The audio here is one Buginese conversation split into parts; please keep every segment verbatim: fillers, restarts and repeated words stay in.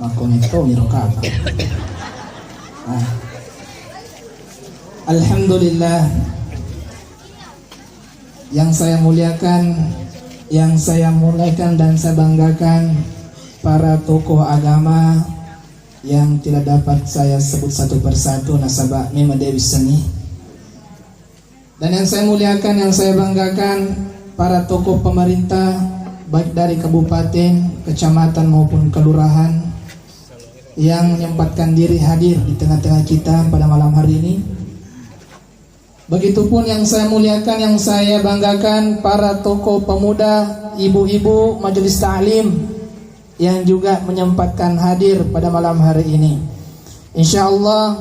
Makkometto miro kapa. Ah. Alhamdulillah. Yang saya muliakan, yang saya muliakan dan saya banggakan, para tokoh agama yang tidak dapat saya sebut satu persatu nasaba memang de' wissengngi. Dan yang saya muliakan, yang saya banggakan, para tokoh pemerintah, baik dari kabupaten, kecamatan, maupun kelurahan, yang menyempatkan diri hadir di tengah-tengah kita pada malam hari ini. Begitupun yang saya muliakan, yang saya banggakan, para tokoh pemuda, ibu-ibu, majelis taklim, yang juga menyempatkan hadir pada malam hari ini. Insya Allah,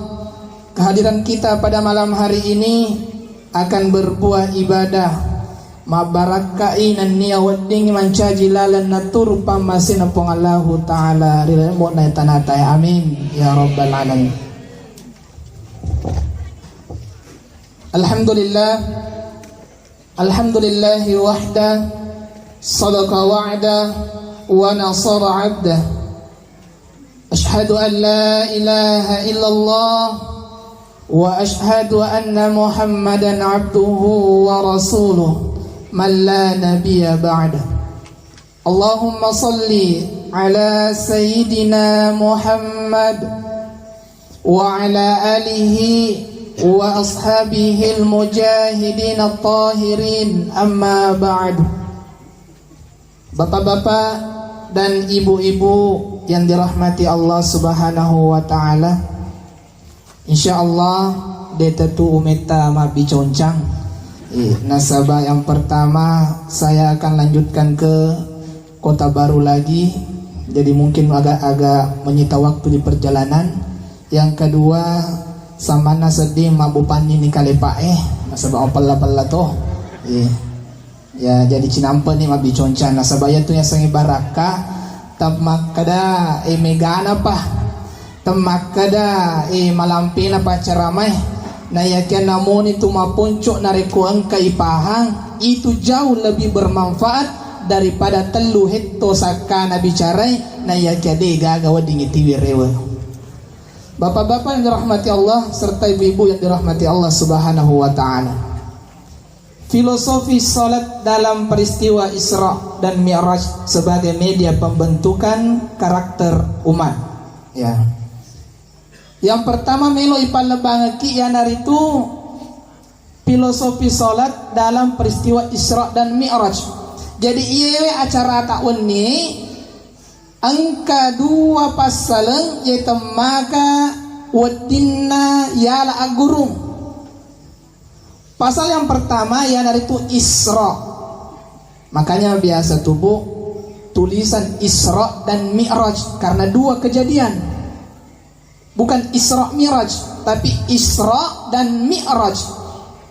kehadiran kita pada malam hari ini akan berbuah ibadah, mabbarakkai nennia wedding mancaji laleng naturu pammasena Puang Allahu Ta'ala ri laleng mu'na tanata. Amin ya rabbal alamin. Alhamdulillah. Alhamdulillahi wahda, sadaqa wa'da, wa nasara abda. Asyhadu an la ilaha illallah, wa asyhadu anna Muhammadan abduhu wa rasuluh, man la nabiyya ba'da. Allahumma salli ala sayyidina Muhammad wa ala alihi wa ashabihil mujahidin at-tahirin, amma ba'du. Bapak-bapak dan ibu-ibu yang dirahmati Allah Subhanahu wa Ta'ala, insya Allah de' tetu umetta mabbiconcang. Eh, nasaba yang pertama saya akan lanjutkan ke kota baru lagi, jadi mungkin agak-agak menyita waktu di perjalanan. Yang kedua, samanna sedding mabbupanni ni kalepa eh, nasaba mapella-pella to. Eh. Ya, jadi cinampe ni mabbiconcang nasaba iyatu yasengnge barakka, temmakkeda e meganapa, temmakkeda e malampena paccaramae, na iyakiya namoni tu maponco narekko engka ipahang, itu jauh lebih bermanfaat daripada tellu hetto sakkana bicarai, na iyakiya de' gaga wedding itiwi rewe. Bapak-bapak yang dirahmati Allah serta ibu-ibu yang dirahmati Allah Subhanahu wa Ta'ala. Filosofi salat dalam peristiwa Isra dan Mi'raj sebagai media pembentukan karakter umat. Ya. Yang pertama melo ipallebangekki iyanaritu filosofi salat dalam peristiwa Isra dan Mi'raj. Jadi iyewe acarata wenni engka dua passaleng ye temmaka weddinna yala aggurung. Pasal yang pertama iyanaritu Isra. Makanya biasa tubuh tulisan Isra dan Mi'raj karena dua kejadian. Bukan Isra Mi'raj, tapi Isra dan Mi'raj.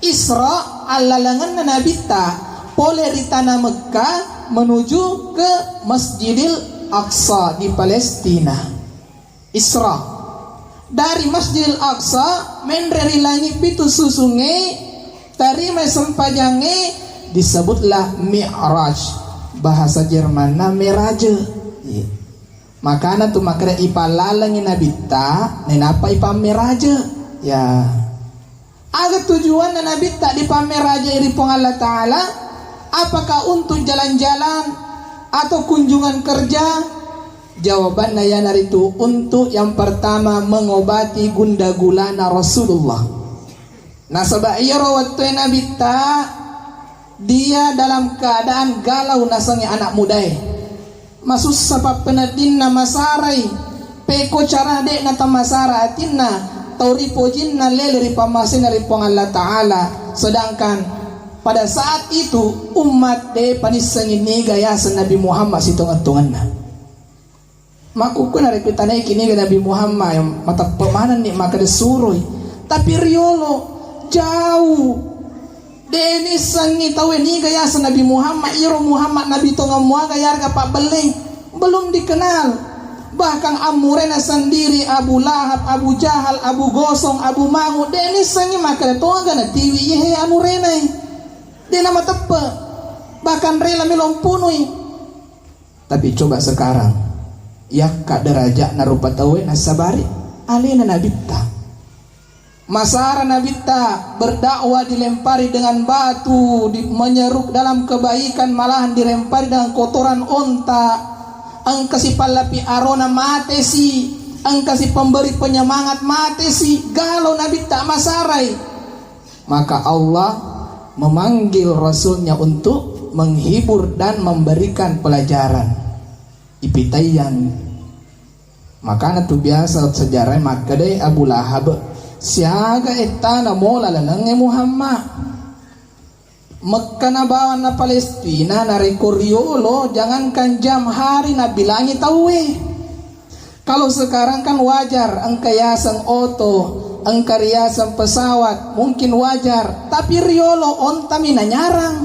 Isra allalengenna Nabitta pole ri tana Mekka menuju ke Masjidil Aqsa di Palestina. Isra. Dari Masjidil Aqsa menre ri langi pitu susungnge, tarimai sempajangnge, disebutlah Mi'raj. Bahasa Jermanna meraje. Iya. Makana tu makkeda ipallalengngi Nabitta, nainappa ipammeraje. Ya. Aga tujuanna Nabitta dipammeraje ri Puang Allah Ta'ala? Apakah untuk jalan-jalan atau kunjungan kerja? Jawabanna iyanaritu untuk yang pertama mengobati gunda gulana Rasulullah. Nasaba iyaro wettue Nabitta, dia dalam keadaan galau nasengnge anak mudae. Masussa pappeneddinna masarai, pekko carana de'na tamasara atinna, tau ripojinna lele ri pammasena ri Puang Allah Ta'ala. Sedangkan pada saat itu umat de panissengngi niga yaseng Nabi Muhammad sitongeng-tongenna. Makkukku narekko tanaiki niga Nabi Muhammad, mateppe manenni makkeda suroi. Tapi riolo, jauh. De nissengngi tauwe niga yaseng Nabi Muhammad, iyaro Muhammad Nabi tongeng muaga yarega pabbelleng. Belum dikenal. Bahkan ammurena sendiri Abu Lahab, Abu Jahal, Abu Gosong, Abu Mangu, de nissengngi makkeda toga natiwi ihe amurenai. De namateppe. Bahkan rela melo mpunui. Tapi coba sekarang, Yakka derajatna rupa tauwe nassabari alena Nabitta. Masara Nabitta berdakwah dilempari dengan batu, di-, menyeruk dalam kebaikan, malahan dilempari dengan kotoran onta. Engka sipallapi arona matesi, engka si pemberi penyemangat matesi, galo Nabitta masarai. Maka Allah memanggil Rasulnya untuk menghibur dan memberikan pelajaran. Ipitaiyangngi. Makana tu biasa sejarah makkedai Abu Lahab, siaga ettana mola lalengnge Muhammad. Mekkana bawang na Palestina, narekko riolo, jangankan jam, hari nabilangi tauwe. Kalau sekarang kan wajar, engka riaseng oto, engka riaseng pesawat, mungkin wajar. Tapi riolo ontami nanyarang.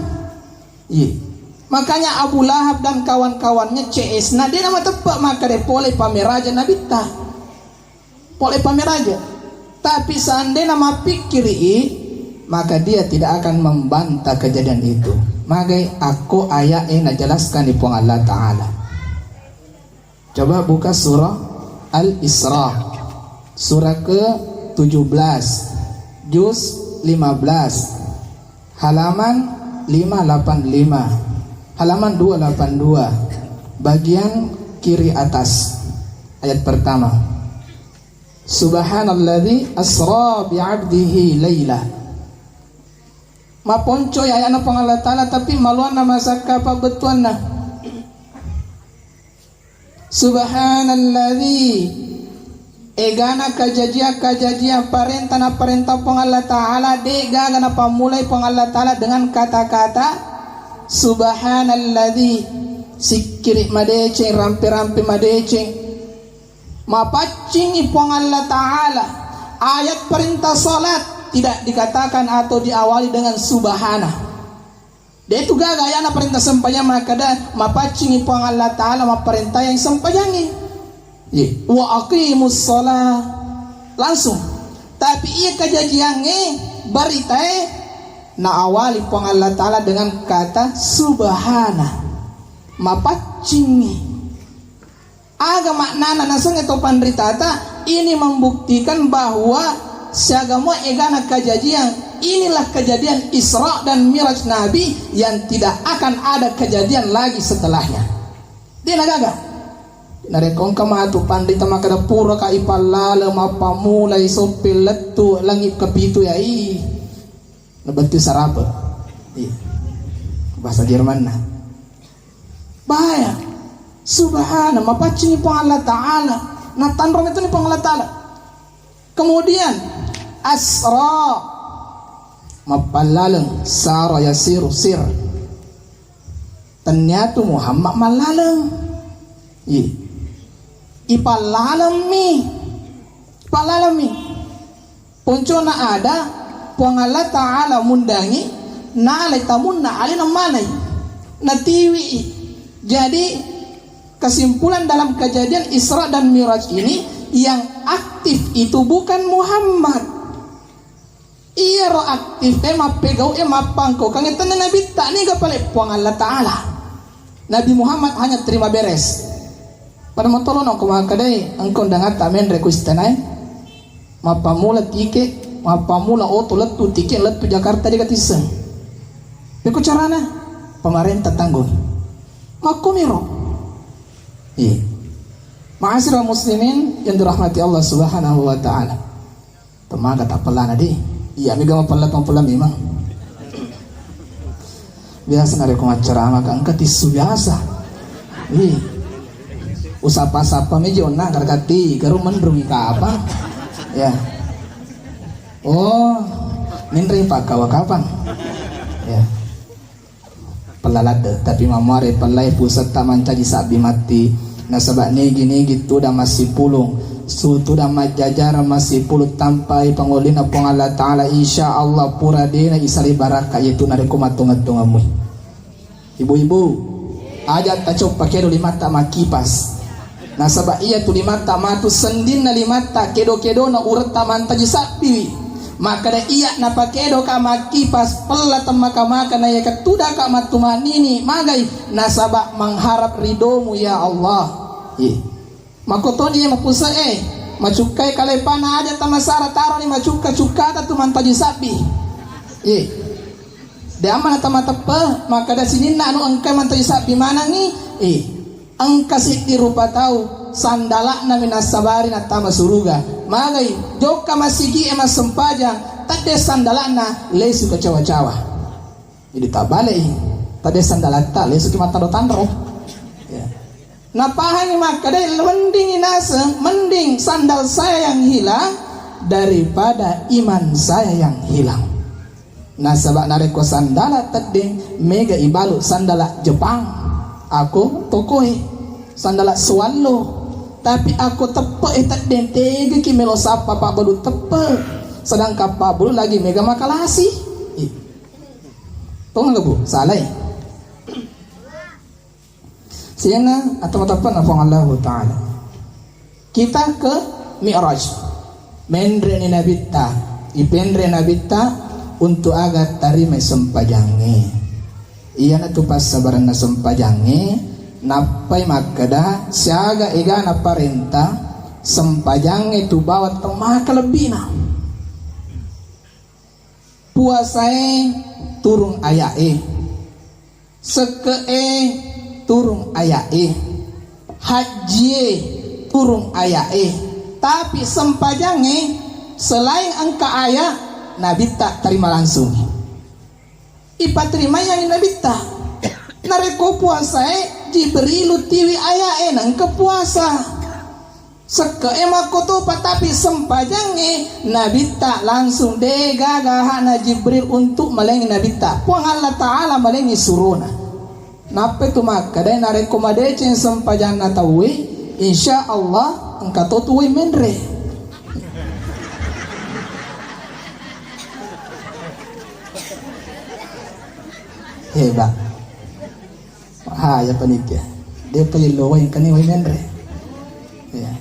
Iya. Makanya Abu Lahab dan kawan-kawannya, C S-na, de namateppe' makkeda pole pameraja Nabitta. Pole pameraja. Tapi seandainya mappikkiri, maka dia tidak akan membantah kejadian itu. Magai akko ayat e najelaskan di Puang Allah Ta'ala. Coba buka surah Al-Isra, surah ke tujuh belas, juz lima belas, halaman lima delapan lima, halaman dua delapan dua, bagian kiri atas, ayat pertama. Subhanalladzi asra bi'abdihi laila. Maponco ya ayana Puang Allah Ta'ala, tapi maluanna masakka pabbettuanna. Subhanalladzi, egana kajajiang-kajajiang parenta naparenta Puang Allah Ta'ala, de gaga napammulai Puang Allah Ta'ala dengan kata-kata Subhanalladzi, sikkiri madeceng, rampe-rampe madeceng. Mapaccingi Puang Allah Ta'ala. Ayat perintah salat tidak dikatakan atau diawali dengan subhana. De tu gaga ayana perintah sempajang makkeda mapaccingi Puang Allah Ta'ala mapparentayang sempajangnge. Ye, wa aqimus shalah. Langsung. Tapi iya kajajiangnge, baritae, naawali Puang Allah Ta'ala dengan kata subhana. Mapaccingi. Aga maknana nasengnge to panritata, ini membuktikan bahwa siaga mua egana kajajiang, inilah kejadian Isra dan Miraj Nabi yang tidak akan ada kejadian lagi setelahnya. De nagaga. Narekko engka matu panrita makkeda puraka ipallale mappammulai soppe lettu langi kepitu ya, ih. Nabentuk sarape. Iya. Bahasa Jermanna. Bahaya. Subhana, mapaccingi Puang Allah Ta'ala. Natanro metoni Puang Allah Ta'ala. Kemudian, asra. Mappallaleng, sara yasiru, sir. Tenniatu Muhammad mallaleng. Iya. Ipallalemmi. Ipallalemmi. Poncona ada, Puang Allah Ta'ala mundangi, nalai tamunna alena manai. Natiwi'i. Jadi, kesimpulan dalam kejadian Isra dan Miraj ini, yang aktif itu bukan Muhammad. Iyaro aktif e, mappegau e, mappangkaukang e, tenna Nabitta, niga pale Puang Allah Ta'ala. Nabi Muhammad hanya terima beres. Pada motolo nako makkedai, engka undangatta menre ku istanae. Mappammula tike, mappammula oto lettu tike, lettu Jakarta de gatisseng. Pekko carana? Pemerintah tanggung. Makkomiro. Iya. Ma'asyiral muslimin yang dirahmati Allah Subhanahu wa Ta'ala. Temaga tak pelana di. Iya, mega mapella, mapella memang. Biasa narekko maccarama ka engka tissu biasa. Ih. Usapa-sapa meji onna karakati, garu menrungi kapang. Ya. Oh, menrungi pakkawa kapang. Ya. Pella ladde, tapi mammuare pellai pusetta mancaji sabbi matti. Nasaba nigi-nigi tudang massipulung, su tudang majjajarang massipulung tampai pangolina Puang Allah Ta'ala, insya Allah pura dena isali barakka, yaitu narekko mattonget-tongemmu. Ibu-ibu, aja tacoppa kedo limatta makkipas. Nasaba iyatu limatta matu sendinna limatta, kedo-kedona uretta mantaji sabbiwi. Makkeda iya napakedoka makkipas, pella temmaka-maka, na iya kettudaka mattumanini, magai, nasaba mengharap ridomu ya Allah. Iya. Makkotoni iya mapusse'e, macukkai kalepana aja tamasara taroni macukka-cukkata tu mantaji sabbi. Iye. De amma na tamateppe, makkeda sininna anu engka mantaji sabbi manengngi. Iye. Engka siddi rupa tau, sandala'na mi nassabari nattama suruga. Magai, jokka masigi'e massempajang, tedde sandala'na, lesu ke cawa-cawa. Jadi tabbale'i, tedde sandalatta, lesuki mattanro-tanro. Ya. Napahangi makkeda, mendingi naseng, mending sandal saya yang hilang daripada iman saya yang hilang. Nasaba narekko sandala teddeng, mega ibalu sandala Jepang. Ako tokoe sandala Swallow. Tapi ako teppe'e teddeng, tegaki melo sappa pabbalu teppe. Sedangkan pabbalu lagi mega makalasi. Ih. Tongeng, Bu, salai. Sienna atau matappa na Puang Allahu Ta'ala. Kita ke Mi'raj. Menre ni Nabitta, ipenre Nabitta untuk aga tarimai sempajangnge. Iyanatu passabarenna sempajangnge, nappai makkeda siaga egana parenta sempajangnge tu bawang temmaka lebbina. Puasae turung aya'e. Sekke'e turung aya'e, hajjie turung aya'e, tapi sempajangnge selain engka aya', Nabitta tarima langsung. Ipaterimaiyangngi Nabitta. Narekko puasae, Jibrilu tiwi aya'e nengka puasa. Sekke'e makkotopa, tapi sempajangnge Nabitta langsung, de gaga ha'na Jibril untuk malengi Nabitta. Puang Allah Ta'ala malengi surona. Nappa tu makkedai, narekko madeceng sempajanna tauwe, insya Allah engka to tuwe menre. Hebat. Ha, ya panitia. Depa yello wai, engkani wai menre. Ya.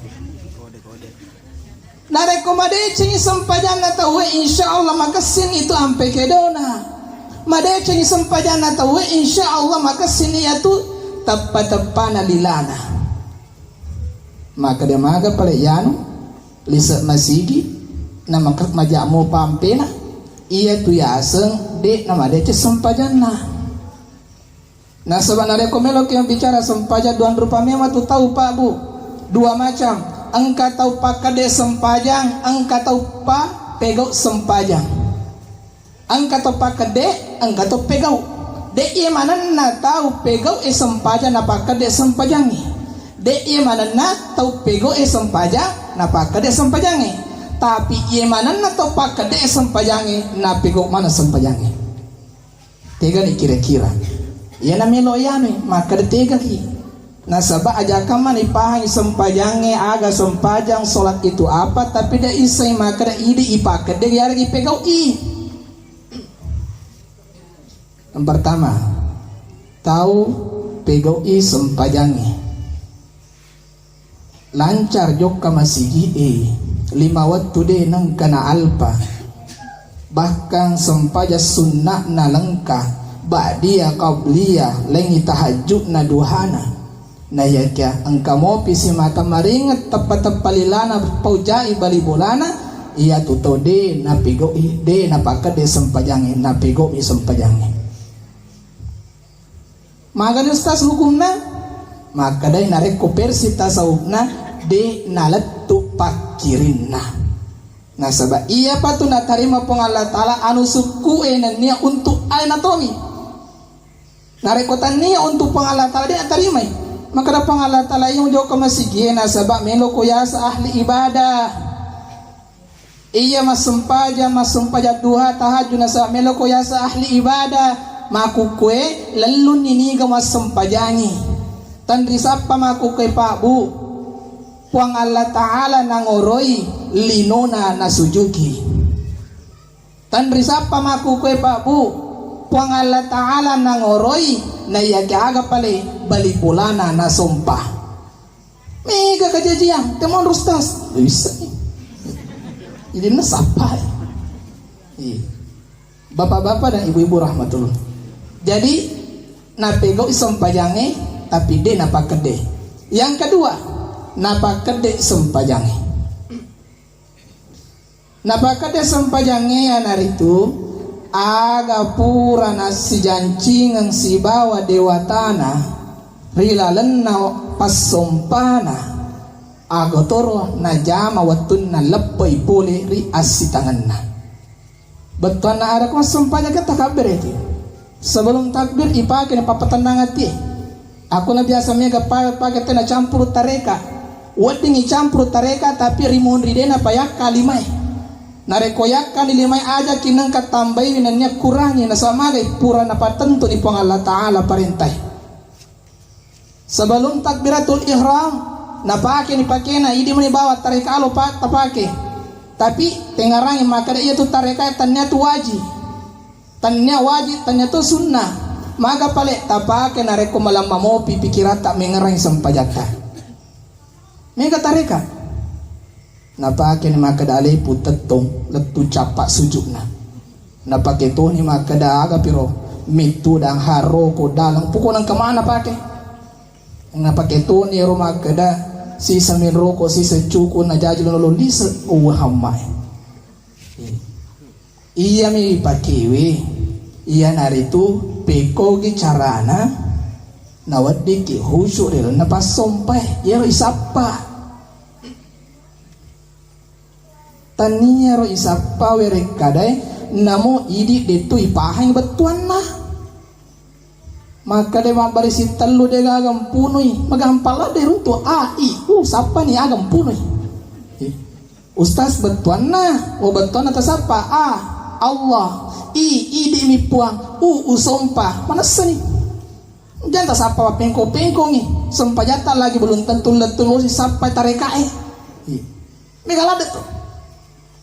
Narekko madecengi sempajanna tauwe, insya Allah makessing itu ampe kedona. Madecengi sempajanna tauwe, insya Allah makessing iyatu teppa-teppana lilana. Maka de maga pale yanu lise masigi na maka majak mopa ampena, iyatu yaseng de na madeceng sempajanna. Nasaba narekko meloki bicara sempajang, dua rupa memang tu tau, Pak, Bu. Dua macam. Engka tau pakkedde sempajang, engka tau pa pegau sempajang. Engka tau pakkedde, engka tau pegau. De iya manenna tau pegau e sempajang na pakkedde sempajangngi. De iya manenna tau pegau e sempajang na pakkedde sempajangngi. Tapi iya manenna tau pakkedde e sempajangngi na pegau mana sempajangngi. Tegani kira-kira. Iyana melo iyanui, makkeda tegaki. Nasaba ajakang mani pahangi sempajangnge, aga sempajang, sholat itu apa, tapi de isseng makkeda idi ipakkedde yarega ipegau'i. Yang pertama, tau pegau'i sempajangnge. Lancar jokka masigi'e, lima wettu de nengka na alpa. Bahkan sempajang sunna'na lengka, ba'diyah, qabliyah, lengngi tahajjudna, duhana. Na iyakia engka mopi simata maringeng teppa-teppa lilana pau jai bali bolana, iyatu tau de napegau'i, de napakkedde sempajangnge, napegau'i sempajangnge. Magani Ustaz hukumna? Makkedai narekko versi tasawufna, de nalettu pakkirinna. Nasaba iyapa tu natarima Puang Allah Ta'ala anu sukku'e nennia untuk alena tomi. Narekko tannia untuk Puang Allah Ta'ala, de natarimai. Makkeda Puang Allah Ta'ala, iya mujokka masigie nasaba meloko yasa ahli ibadah. Iya massempajang, massempajang duha, tahajud, nasaba meloko yasa ahli ibadah. Makkukkue lellunni niga massempajangi. Tenri sappa makkukkue, Pak, Bu. Puang Allah Ta'ala nangoroi linona nasujuki. Tenri sappa makkukkue, Pak, Bu. Puang Allah Ta'ala nangoroi, na iyake aga pale bali bolana nasompa. Mega kajajiang, temonro Ustaz. Bisa. Jadi nasappai. Iya. Bapak-bapak dan ibu-ibu rahmatullah. Jadi napegau'i sempajangnge, tapi de napakkedde. Yang kedua, Napakkedde sempajangnge. Napakkedde sempajangnge iyanaritu aga pura nassijancingeng sibawa dewatana ri lalenna passompana, aga toro najama wettunna leppoi pole ri assitangenna. Bettuanna ada ko massempajang ke takabbereti. Sebelum takbir ipake na pappatennang atie. Aku na biasa mega pa-, pake tena campuru tareka. Wedding icampuru tareka tapi rimunri de na payakka limae. Narekko yakka ni limae aja kinengka tambai nennia kurangi nasamagai pura napattentu ni Puang Allah Ta'ala parentai. Sebelum takbiratul ihram, napake ni pakena, idi meni bawa tarekalo pa-, tapake. Tapi tengarangi makkeda iya tu tareka tannia tu waji. Tannia waji, tannia tu sunnah. Maga pale tapake narekko malamma mopi pikiratta mengerangi sempajatta. Mega tareka. Napake ni makkeda alepu tettong lettu cappa sujudna. Napake toni makkeda aga piro mettu dan haroko dalang poko nang kemana pake. Napake toni ero makkeda sisa min roko sisa cuku na jaji lolo lise uwa hammai. Iyami pakewe, iyanaritu pekogi carana naweddikki khusyuk ri lalenna passompae, iyaro isappa. Taniaro isappa werekkadae, namo idi dettu ipahangi bettuanna. Makkeda mabbarisi tellu de gaga mpunui, magampang ladde runtu a, i, u, sappani aga mpunui. Ustaz, bettuanna, oh, bettuanna tasappa a, Allah, i, idi mi Puang, u, usompa, manessani. Jangan tasappa mappengko-pengkongi, sempajatta lagi belum tentu lettu losi sappa tarekae. Iya. Mega ladde tu.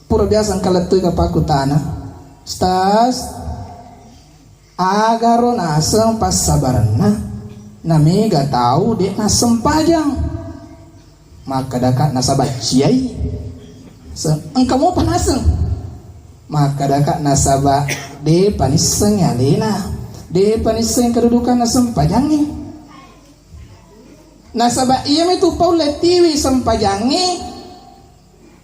Pura biasa engka lettui kapakutana, Ustaz, agaro naseng passabarenna, namega tau de nassempajang. Makkedaka nasaba ciai. Se-, engka mopa naseng. Makkedaka nasaba de panissengi alena, de panissengi kedudukanna sempajangnge. Nasaba iyami tu paulle tiwi sempajangnge,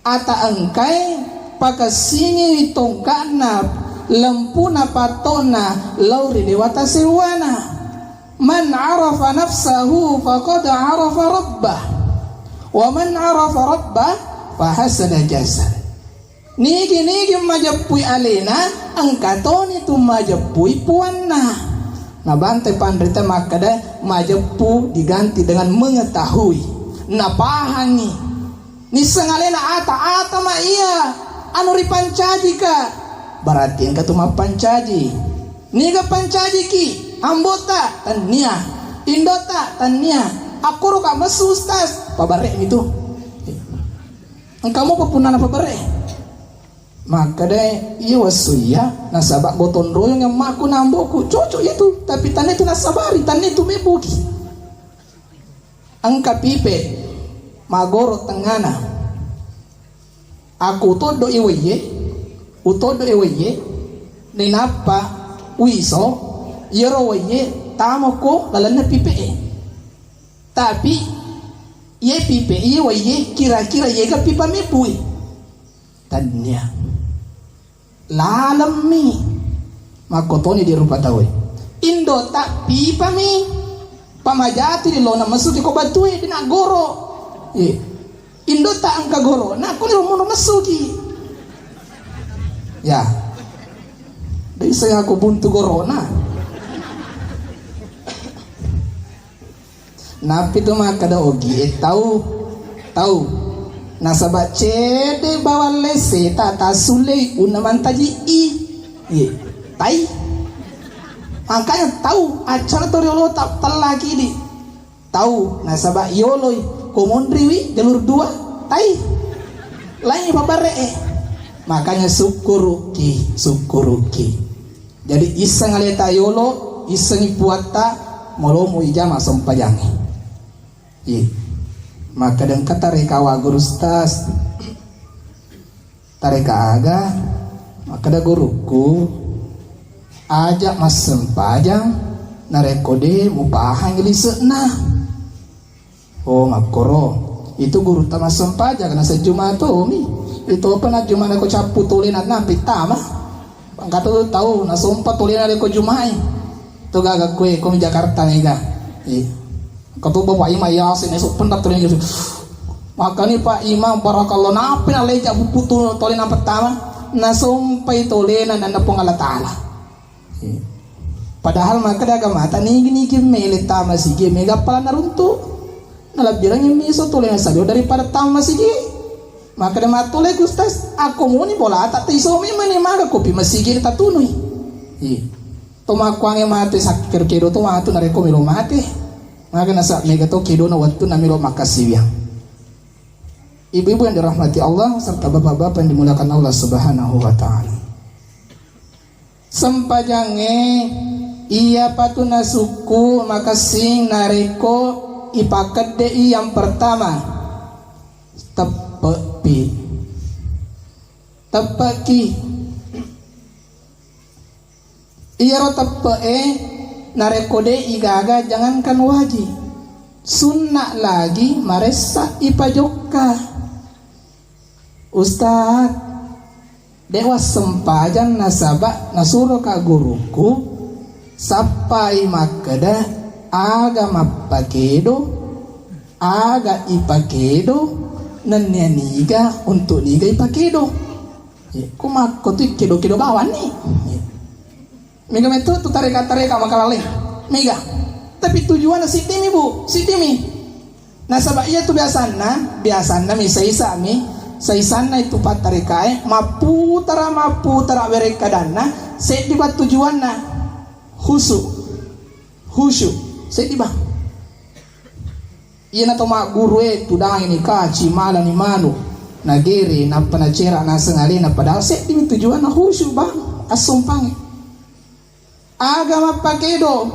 ata engkae pakessingiwi tongka'na lempuna pattona lao ri dewata sewwana. Man arafa nafsahu faqad arafa rabbah. Wa man arafa rabbah fahasana jasad. Nigi-nigi majeppui alena, engka toni tu majeppui puanna. Nabantai panrita makkeda majeppu diganti dengan mengetahui. Napahangi. Nisseng alena ata-ata ma iya anu ripancajika. Berarti engka tu mappancaji. Niga pancajiki? Ambota? Tannia. Indota? Tannia. Akkoro ka messu ustaz? Pabarre mi tu. Engka mopa punnana pabarre. Makkeda iya wessu iya nasaba gotong royong yang makku namboku cocok itu, tapi tanne tu nasabari, tanne tu mebbuki. Engka pipe magoro tengngana. Aku utoddo i waiye, utoddo i waiye, nainappa uiso, iyaro waiye tamo ko lalenna pipe e. Tapi iye pipe iye waiye kira-kira yega pipa mebbui? Tannia. Lalemmi. Makkotoni di rupa tauwe. Indota pipami. Pamajati di lona messuki ko batue dina goro. Eh. Indota engka goro. Nah, kuni romono messuki. Ya. Dei saya aku buntu gorona. Nappi tu makkeda ogi e tau, tau. Nasaba cede bawang lesse ta tasulei unna mantaji i. Iye. Tai. Makanya tau acara to riolo ta tellaki di. Tau nasaba yoloi ko monriwi jalur dua. Tai. Lain pabarre e. Makanya sukkuruki, sukkuruki. Jadi isseng aleta yolo, issengi puatta, molomo ijama sempajangnge. Iye. Makkeda engka tareka wa guru ustaz. Tareka aga? Makkeda gurukku, aja massempajang narekko de mupahangi lise'na. Oh, makkoro. Itu gurutta massempajang, naseng Juma tomi. Itu apa na Juma nako cappu tolena nampe tama. Engka tu tau nasompa tolena leko Jumai. Tu gaga kue, komi Jakarta mega. Eh. Kau tu Bapak Imam Yasin, esok pendak tolena Yasin. Makanya Pak Imam, barakallah, nape na leja buku tu tolena pertama? Nasompai tolena nanna Puang Allah Ta'ala. Padahal makkeda agamata nigi-nigi mele tama sigi mega pala naruntu. Nalabbirangi miso tole sadio daripada tama sigi. Makkeda matole ku ustaz, akko muni bolata te iso memang ni maga kopi masigi tatunui. Iya. To makkuange mate sakit kedo to matu narekko melo mate. Maga nasa mega to kedona wettu namelo makkasiwiang. Ibu-ibu yang dirahmati Allah serta bapak-bapak yang dimuliakan Allah Subhanahu wa Ta'ala. Sempajangnge iyapatu nasukku makessing narekko ipakedde'i yang pertama, teppe'pi. Teppe'ki. Iyaro teppe'e narekko de' igaga jangankan wajib, sunna' lagi maressa ipajokka. Ustaz, de' wassempajang nasaba' nasuroka' guruku sappai makkeda aga mappakedo, aga ipakedo, nennia niga untuk niga ipakedo. Ye, ko makko tu kedo-kedo bawanni. Ye. Mega metto tu tareka-tareka makalaleng. Mega. Tapi tujuanna siddimi, Bu, siddimi. Nasaba' iya tu biasanna, biasanna mi saisa mi, saisanna itu pattarekae mapputara mapputara werekkadanna seddi bang tujuanna. Khusu. Khusu. Seddi bang. Iyana to magguru e tudangini kaci, malani manu, nagere, nappa nacera naseng alena, padahal seddi mi tujuanna khusu bang, assompangnge. Aga mappakedo,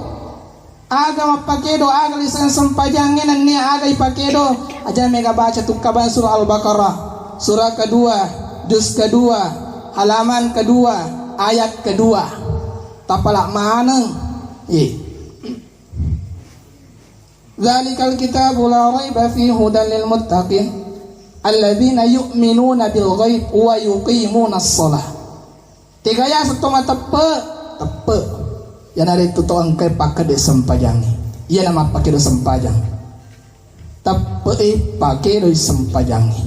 aga mappakedo, aga liseng sempajangnge nennia aga ipakedo, aja mega baca tukkabang surah Al-Baqarah, surah kedua, juz kedua, halaman kedua, ayat kedua. Tapala maneng. Ye. Dzalikal kitabu la raiba fihi hudal lil muttaqin, alladzina yu'minuna bil ghaib wa yuqimunas shalah. Tegaya setto mateppe, teppe. Iyanaritu to engkai pakkede sempajangnge. Iyana mappakedo sempajang. Teppe'i pakedoi sempajangnge.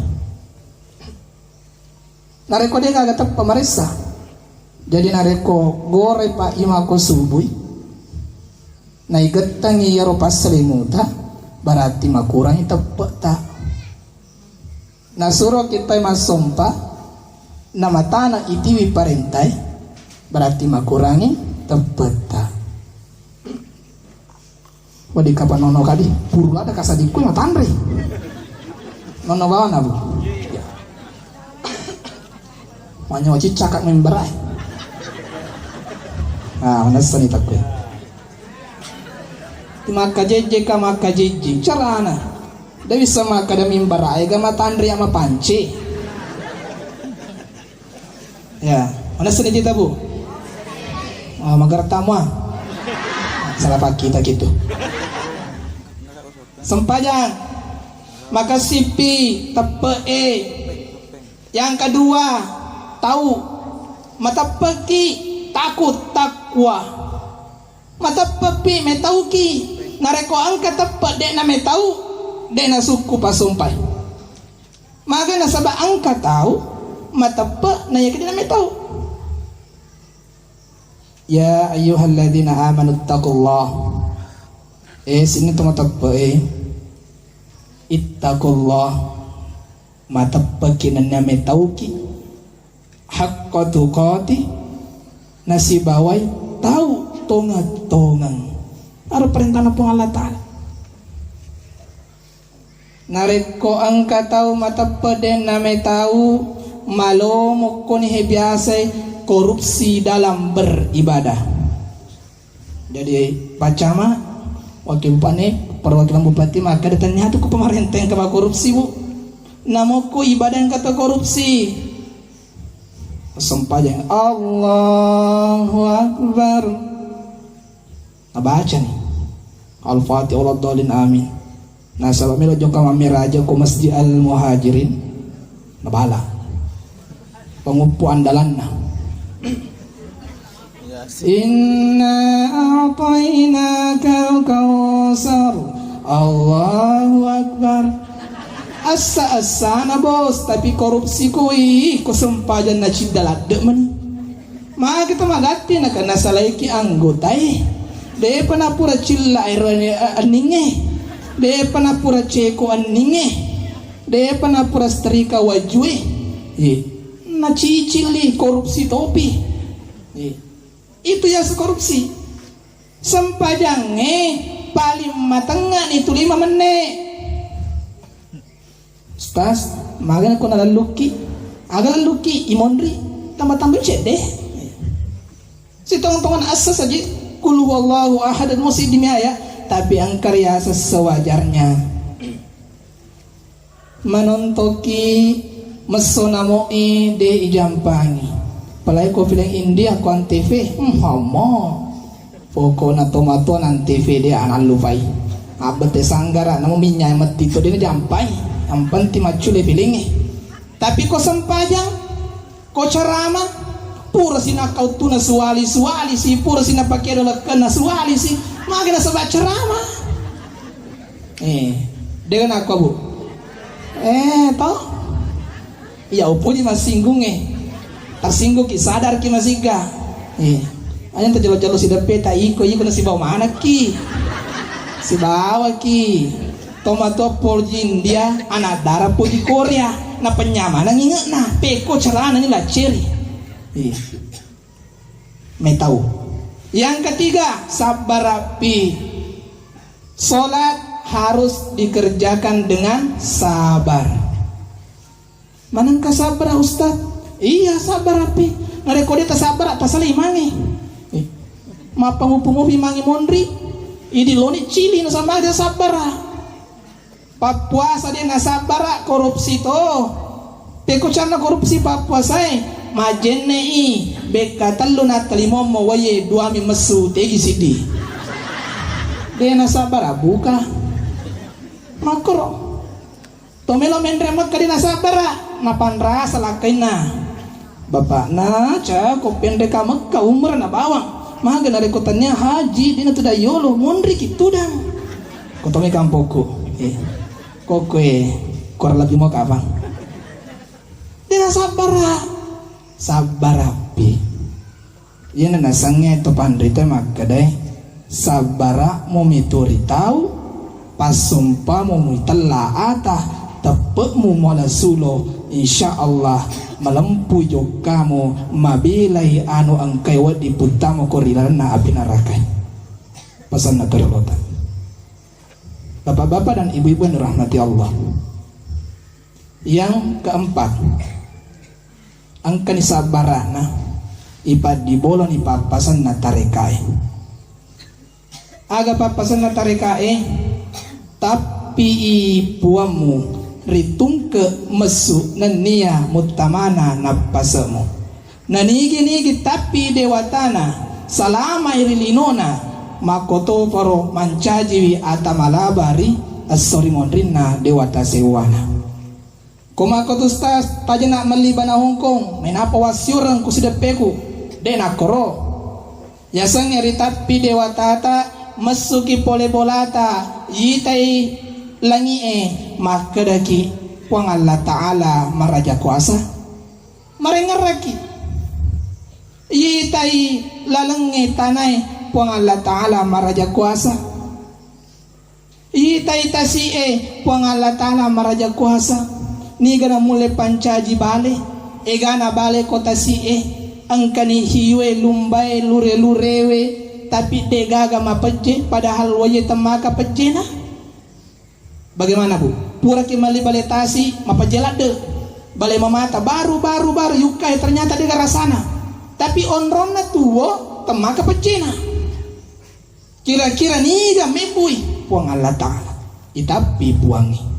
Narekko de' gaga teppe maressa. Jadi narekko gore pa imako subui, naigettangi iyaro passalimuta, berarti makurangi teppe'ta. Nasuro kitai massompa, namatana itiwi parentai, berarti makurangi teppe'ta. Wedding kapang nono kadi, puru ladde kasadikku matanre. Nono bawana, Bu. Manyo cicaka mimbarae. Ah, manessani takku. Makkajejjeka makkajejje carana. De' bisa makkada mimbarae ga matanre ama pance. Ya, mana seni kita, Bu? Ah, magartamu, ah. Salah pakai kita gitu. Sempajang. Makasipi, teppe'e. Yang kedua, tau. Mateppe'ki, takut, takwa. Mateppe'pi, metauki. Narekko engka teppe' de' nametau, de' nasukku pasompai. Maga nasaba engka tau mateppe' na iyakiya de' nametau. Ya ayyuhalladzina amanu ittaqullah. Eh, sining to mateppe'e. Ittaqullah. Mateppe'ki nennia metauki. Haqqa tuqati nasibawai tau tongeng-tongeng. Aro perintahna Puang Allah Ta'ala. Narekko engka tau mateppe' de' nametau, malomo koni he biasai korupsi dalam beribadah. Jadi Pak Camat, Wakil Bupati, perwakilan Bupati makkeda tania tu ku pemerintah engka korupsi, Bu. Namokko ibadah engka to korupsi. Sempajang Allahu Akbar. Nabaca ni. Al-Fatihah waladdallin amin. Nasaba melo jokka mammeraja ko Masjid Al Muhajirin, nabala. Panguppu andalanna. Inna a'tainakal kautsar. Allahu Akbar. Assa-assana, Bos, tapi korupsi koi, ko sempajang na cidda ladde mani. Magi to magatti na kena salaiki anggotae. Depa napura cilla ero anninge. Depa napura ceko anninge. Depa napura setrika wajue. Eh, nacicili korupsi topi. Eh, itu yaseng korupsi. Sempajangnge paling matengngani tu lima menne. Ustaz, magana ko nalellukki? Aga lellukki? Imonri, tambah-tambah cedde. Sitong-tongan assa saji, kul huwallahu ahad, musi demi ayat, tapi engka riaseng sewajarnya. Manontoki messo namo'i de ijampangi. Apalagi ko film India, ko Antv, hmm, homo. Pokokna tomatoa nang T V de anallupai. Abbete sanggara, namo minnya metti to de najampai. Yang penting maccule filingnge. Tapi ko sempajang, ko ceramah, pura sinakkau tuna suwali-suwali si, pura sinapakedo lekkenna suwali si, magi nasaba ceramah. Eh, de nakko, Bu. Eh, to? Iya, upoji massinggungnge. Tersinggungki, sadarki masigga. Eh, aja terjelo-jelo sideppe ta iko, iko nasibawa manakki. Sibawaki. Tomatoa poji India, anak dara poji Korea. Na penyamanang inge'na. Peko carana ni lacceri. Iya. Metau. Yang ketiga, sabbarapi. Salat harus dikerjakan dengan sabar. Manengka sabbara, Ustaz? Iya, sabbarapi. Narekko de tasabbara, tasala imangnge. Eh, mappangupu-ngupu imangnge monri. Idi loni cili nasama de sabbara. Pappuasa de nasabbara, korupsi to. Pekko carana korupsi pappuasae, majjenne'i bekka tellu nattalimommo wae duami messu tegi siddi. De nasabbara buka. Makkoro. To melo menre Mekka de nasabbara, napanrasa lakkainna. Bapakna, ca, ko penre ka Mekka, umrah na bawang. Maga narekko tania haji, dina tudang yolo, monriki tudang. Ko tommi kampokku. Eh. Kokkoe, kurang lebih mau kapang. Dina sabbara. Sabbarapi. Iyana nasengnge to panrita makkedae, sabbara'mu mituri tau, passumpamu mitella ata, teppe'mu muala sulo, insya Allah malempu jokkamu, mabelai anu engkae wedding puttama ko ri lalenna api narakae. Pasanna torelota. Bapak-bapak dan ibu-ibu yang dirahmati Allah. Yang keempat, engkani sabbara'na, ipaddiboloni pappasenna tarekae. Aga pappasenna tarekae? Tappi'i puammu ritungke messu nennia muttamana nappase'mu. Nanigi-nigi tappi dewatana, salamai ri linona, makkotoparo mancajiwi ata malaba ri esso ri monrinna dewata sewwana. Ko makkotu Ustaz, tajana melli bana hongkong, menapa wassiureng ku sideppeku? De nakkoro. Yasengnge ri tappi dewatata, messuki pole bolata, yitai langi'e, makkedaki, Puang Allah Ta'ala maraja kuasa. Marengngerraki. Yitai lalengnge tanae, Puang Allah Ta'ala maraja kuasa. Yitai tasi'e, Puang Allah Ta'ala maraja kuasa. Niga namulle pancaji bale, egana bale ko tasi'e, engkani hiwe, lumbae, lure-lurewe, tapi degaga mapejje, padahal wae temmaka pejjena. Bagaimana, Bu? Puraki melli bale tasi, mapejje ladde. Bale mamata, baru, baru, baru, yukkai, ternyata dega rasana. Tapi onronna tuwo, temmaka pejjena. Kira-kira niga mebbui? Puang Allah Ta'ala. Itappi Puangnge.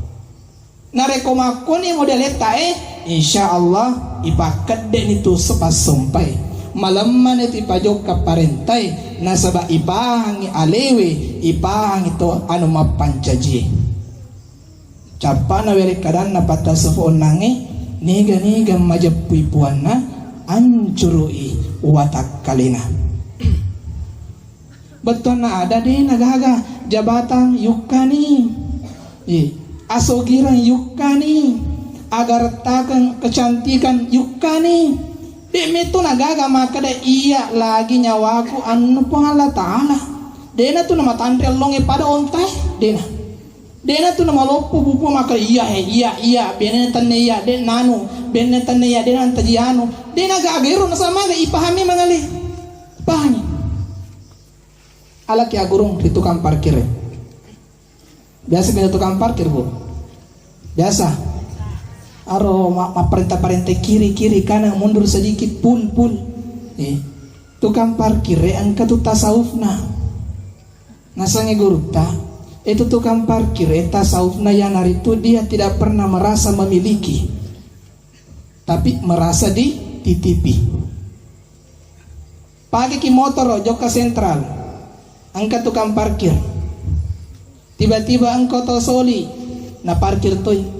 Narekko makkoni modelettae, insya Allah ipakkedde'ni tu sepassompai. Malemmani tu ipajokka parentae, nasaba ipahangi alewe, ipahangi to anu mappancajie. Cappa'na wérékkadanna pattasawuf onnangngé, niga-niga majeppui puwanna, ancuru'i watakkaléna. Bettuanna ada dé' nagaga, jabatang yukkani, eh, asogireng yukkani, agarettakeng kecantikan yukkani. Dé' métto nagaga makkeda, "Iya lagi nyawaku anunna Puang Allah Ta'ala." Dé'na tu namatanré ellongngé pada ontaé, dé'na. Dé'na tu namaloppo bupo makkeda, "Iya, eh, iya, iya, bénéna tenne iya, dé' nanu, bénéna tenne iya, dé' nantaji anu." Dé' nagaga éro nasamaga ipahami mangalé. Pahami. Alaki aggurung ri tukang parkiré. Biasa kita tukang parkir, Bu? Biasa. Aro ma-, mapparénta-parénta kiri, kiri, kanan, mundur sedikit, pul, pul. Eh, tukang parkiré engka tu tasawufna. Nasengngi gurutta, itu tukang parkiré tasawufna iyanaritu dia tidak pernah merasa memiliki, tapi merasa dititipi. Pageki motoro jokka sentral, engka tukang parkir. Tiba-tiba engka oto soli, naparkir toi.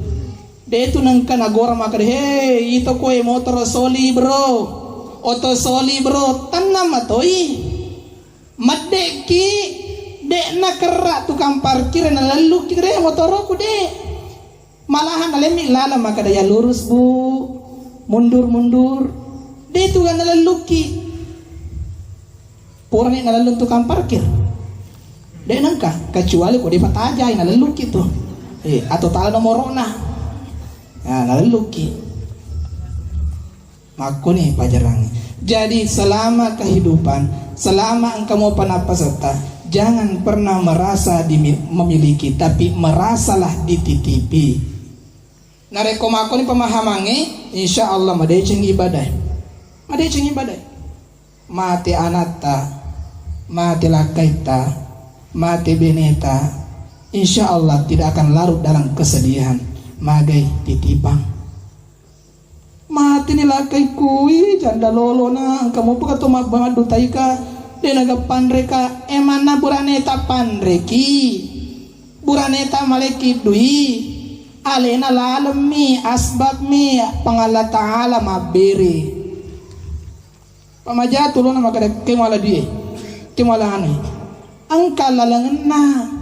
Dé' tu nengka nagora makkeda, "Hei, ito koé motoro soli, bro. Oto soli, bro." Tennang matoi. Maddé'ki, dé' nakerra tukang parkir nalellukki dé' motoroku, dé'. Malahan nalemmi laleng makkeda, "Ya lurus, Bu. Mundur, mundur." Dé' tu nalellukki. Purani nalellung tukang parkir. Dé' nengka, kecuali ko dé' patajai nalellukki tu. Eh, atau tala nomoro'na. Nah, nalellukki. Makkoni pajarangnge. Jadi, selama kehidupan, selama engka mopa nappasetta, jangan pernah merasa dimi-, memiliki, tapi merasalah dititipi. Narekko makkoni pemahamangnge, insya Allah madeceng ibadae. Madeceng ibadae. Mate anatta, mate lakkaitta, mate beneta, insya Allah tidak akan larut dalam kesedihan. Magai titipang. Mateni lakkaikku, ih, janda lolona, engka mopa ka to mabbangaddu taika, de' naga panreka, emanna buraneta panreki, buraneta malekki dui, alena lalemmi, asbabmi, Puang Allah Ta'ala mabbere. Pamaja tulona makkeda, ke muala dui e, ke muala anu e. Engka lalengenna.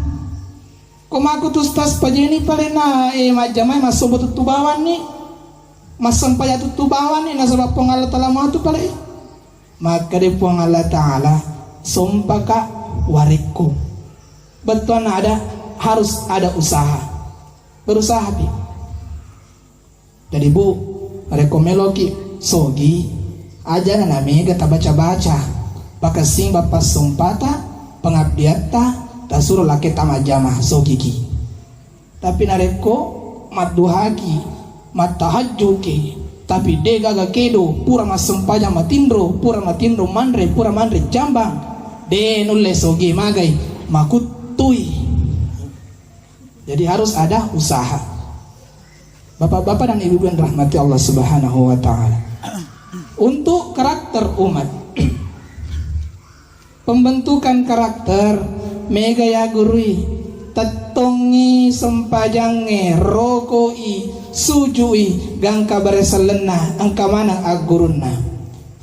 Ko makku tu Ustaz, pajeni palena, eh, majjamai massompa tuttu bawanni, massempajang tuttu bawanni, nasaba Puang Allah Ta'ala matu pale. Makkeda Puang Allah Ta'ala, sompaka warekku. Bettuanna ada, harus ada usaha. Berusaha pi. Jadi, Bu, rekko meloki sogi, ajana namega tabaca-baca, pakessing bappa sompata, pengabdiatta, tasuro lakketa majjama, sogiki. Tapi narekko madduhaki, mattahajjuki, tapi de' gaga kedo, pura massempajang matinro, pura matinro manre, pura manre jambang, de' nulle sogi magai, makuttui. Jadi harus ada usaha. Bapak-bapak dan ibu-ibu yang dirahmati Allah Subhanahu wa Ta'ala. Untuk karakter umat, pembentukan karakter, mega ya gurui, tettongi sempajangnge, rokoi, sujui, gangka bare sellenna, engka maneng aggurunna.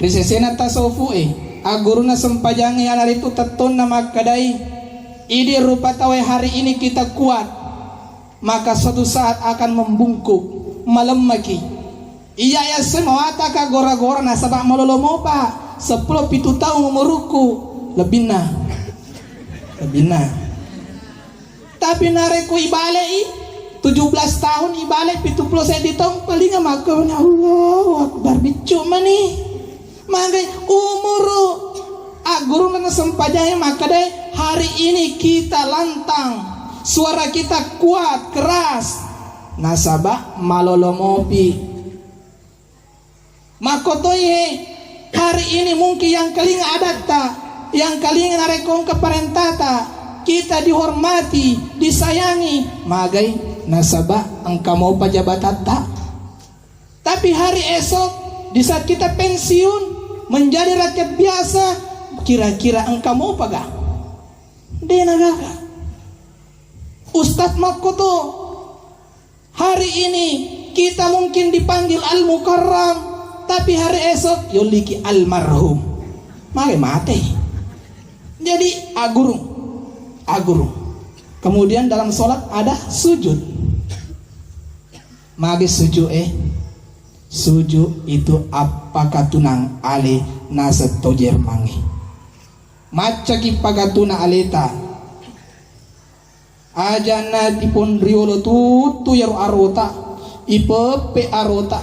Ri sesena tasawufu'e, aggurunna sempajangnge iyanaritu tettonna makkedai, idi rupa tauwe hari ini kita kuat, maka suatu saat akan membungkuk, malemmaki. Iya yasse mawataka gora-gora nasaba malolo mopa, seppulo pitu taung umurukku, lebbinna. Lebbinna. Tapi narekko ibalei, tujuh belas tahun ibalei, pitu pulo seddi taung, palinga makkoni, "Allahu Akbar, biccu mani." Magai umuru, aggurunna sempajangnge makkedai, "Hari ini kita lantang, suara kita kuat, keras." Nasaba malolo mopi. Makkotoi he, hari ini mungkin yang kalinga adatta, yang kalinga narekko engka parentata, kita dihormati, disayangi, magai nasaba engka mopa jabatatta. Tapi hari esok, di saat kita pensiun, menjadi rakyat biasa, kira-kira engka mopa ga? De' nagaga. Ustadz makkoto, Hari ini kita mungkin dipanggil Al-Mukarram, tapi hari esok yolliki almarhum. Mare mate. Jadi agurung, agurung. Kemudian dalam sholat ada sujud. Mage sujud eh, sujud itu appakatunang ale naseng to Jermangnge. Maccaki pakatuna aleta. Aja'na tiponriolo tuttu iyaro arota, ipeppe arota.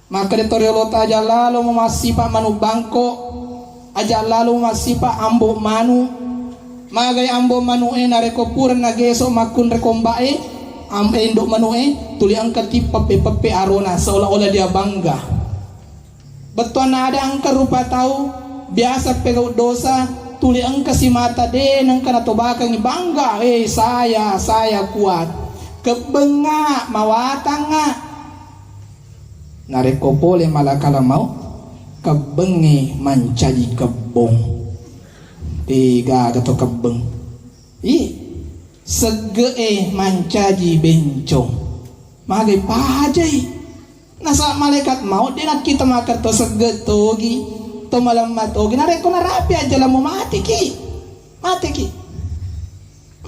Makkeda to riolota, aja lalo massipa manu bangko, aja lalo massipa ambo manu. Magai ambo manu e narekko pura nageso makkunre komba e, am-, endo manu e, tuli engka tipeppe-peppe arona seolah-olah dia bangga. Bettuanna ada engka rupa tau biasa pegau dosa, tuli engka simata de nengka natobakengi bangga, eh, saya, saya kuat. Kebbengnga, mawatangnga. Narekko pole malakala mau, kebbengnge mancaji kebbong. Eh, gaga to kebbeng. Ih, segge e mancaji bencong. Magai pajai. Nasaba malaikat maut de nakkita makkeda to segge togi, to malemma togi. Narekko narapi ajalamu mateki. Mateki.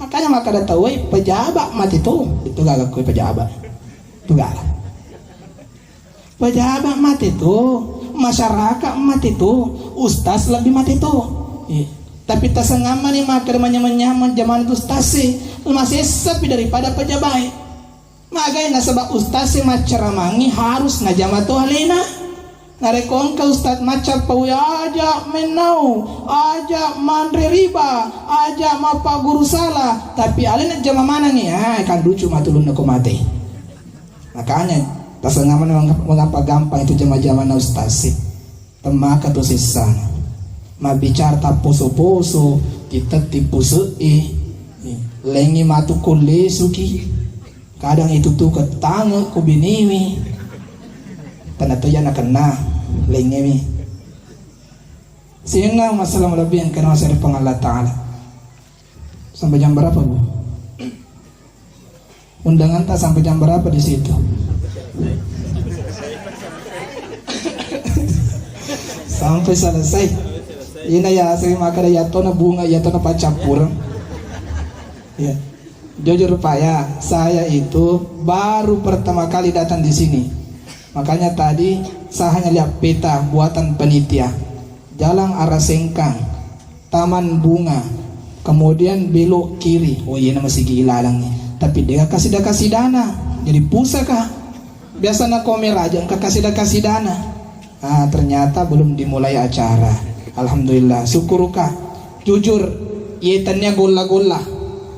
Makanya makkeda tauwe, "Pejabat mate to." Itu gaga kue pejabat. Itu gaga. Pejabat mate to, masyarakat mate to, ustaz lebih mate to. Iya. Tapi tasengammani makkeda manyameng-nyameng jamang ustaz e, masessapi daripada pejabat e. Magai nasaba ustaz e maccaramangi harus najama to alena. Narekko engka ustaz macca pau, aja mennau, aja manre riba, aja mappaguru sala, tapi alena jama manengi, ah, kan lucu matulunna ko mate. Makanya tasengammani mengapa gampang itu jama-jamanna ustaz e. Temmaka tu sessana. Mabbicara tapposo-poso, titetti puse'e. Lengi matu kullisuki. Kadang itu tu ketange ku biniwi. Tanda toja nakenna lengewi. Sininna masalah malebbi engka nawassai ri Puang Allah Ta'ala. Sampai jam berapa, Bu? Undangan tak sampai jam berapa di situ? Sampai selesai. Ina ya, saya makan ya tona bunga, ya tona pacampur. Ya. Jujur Pak ya, saya itu baru pertama kali datang di sini. Makanya tadi saya hanya lihat peta buatan panitia. Jalan arah Sengkang, Taman Bunga, kemudian belok kiri. Oh iya, nama sigi ilalang nih. Tapi dia kasih dah kasih dana. Jadi pusaka. Biasa nak komera aja, engka kasih dah kasih dana. Ah, ternyata belum dimulai acara. Alhamdulillah, syukur Kak. Jujur, iye tania golla-golla.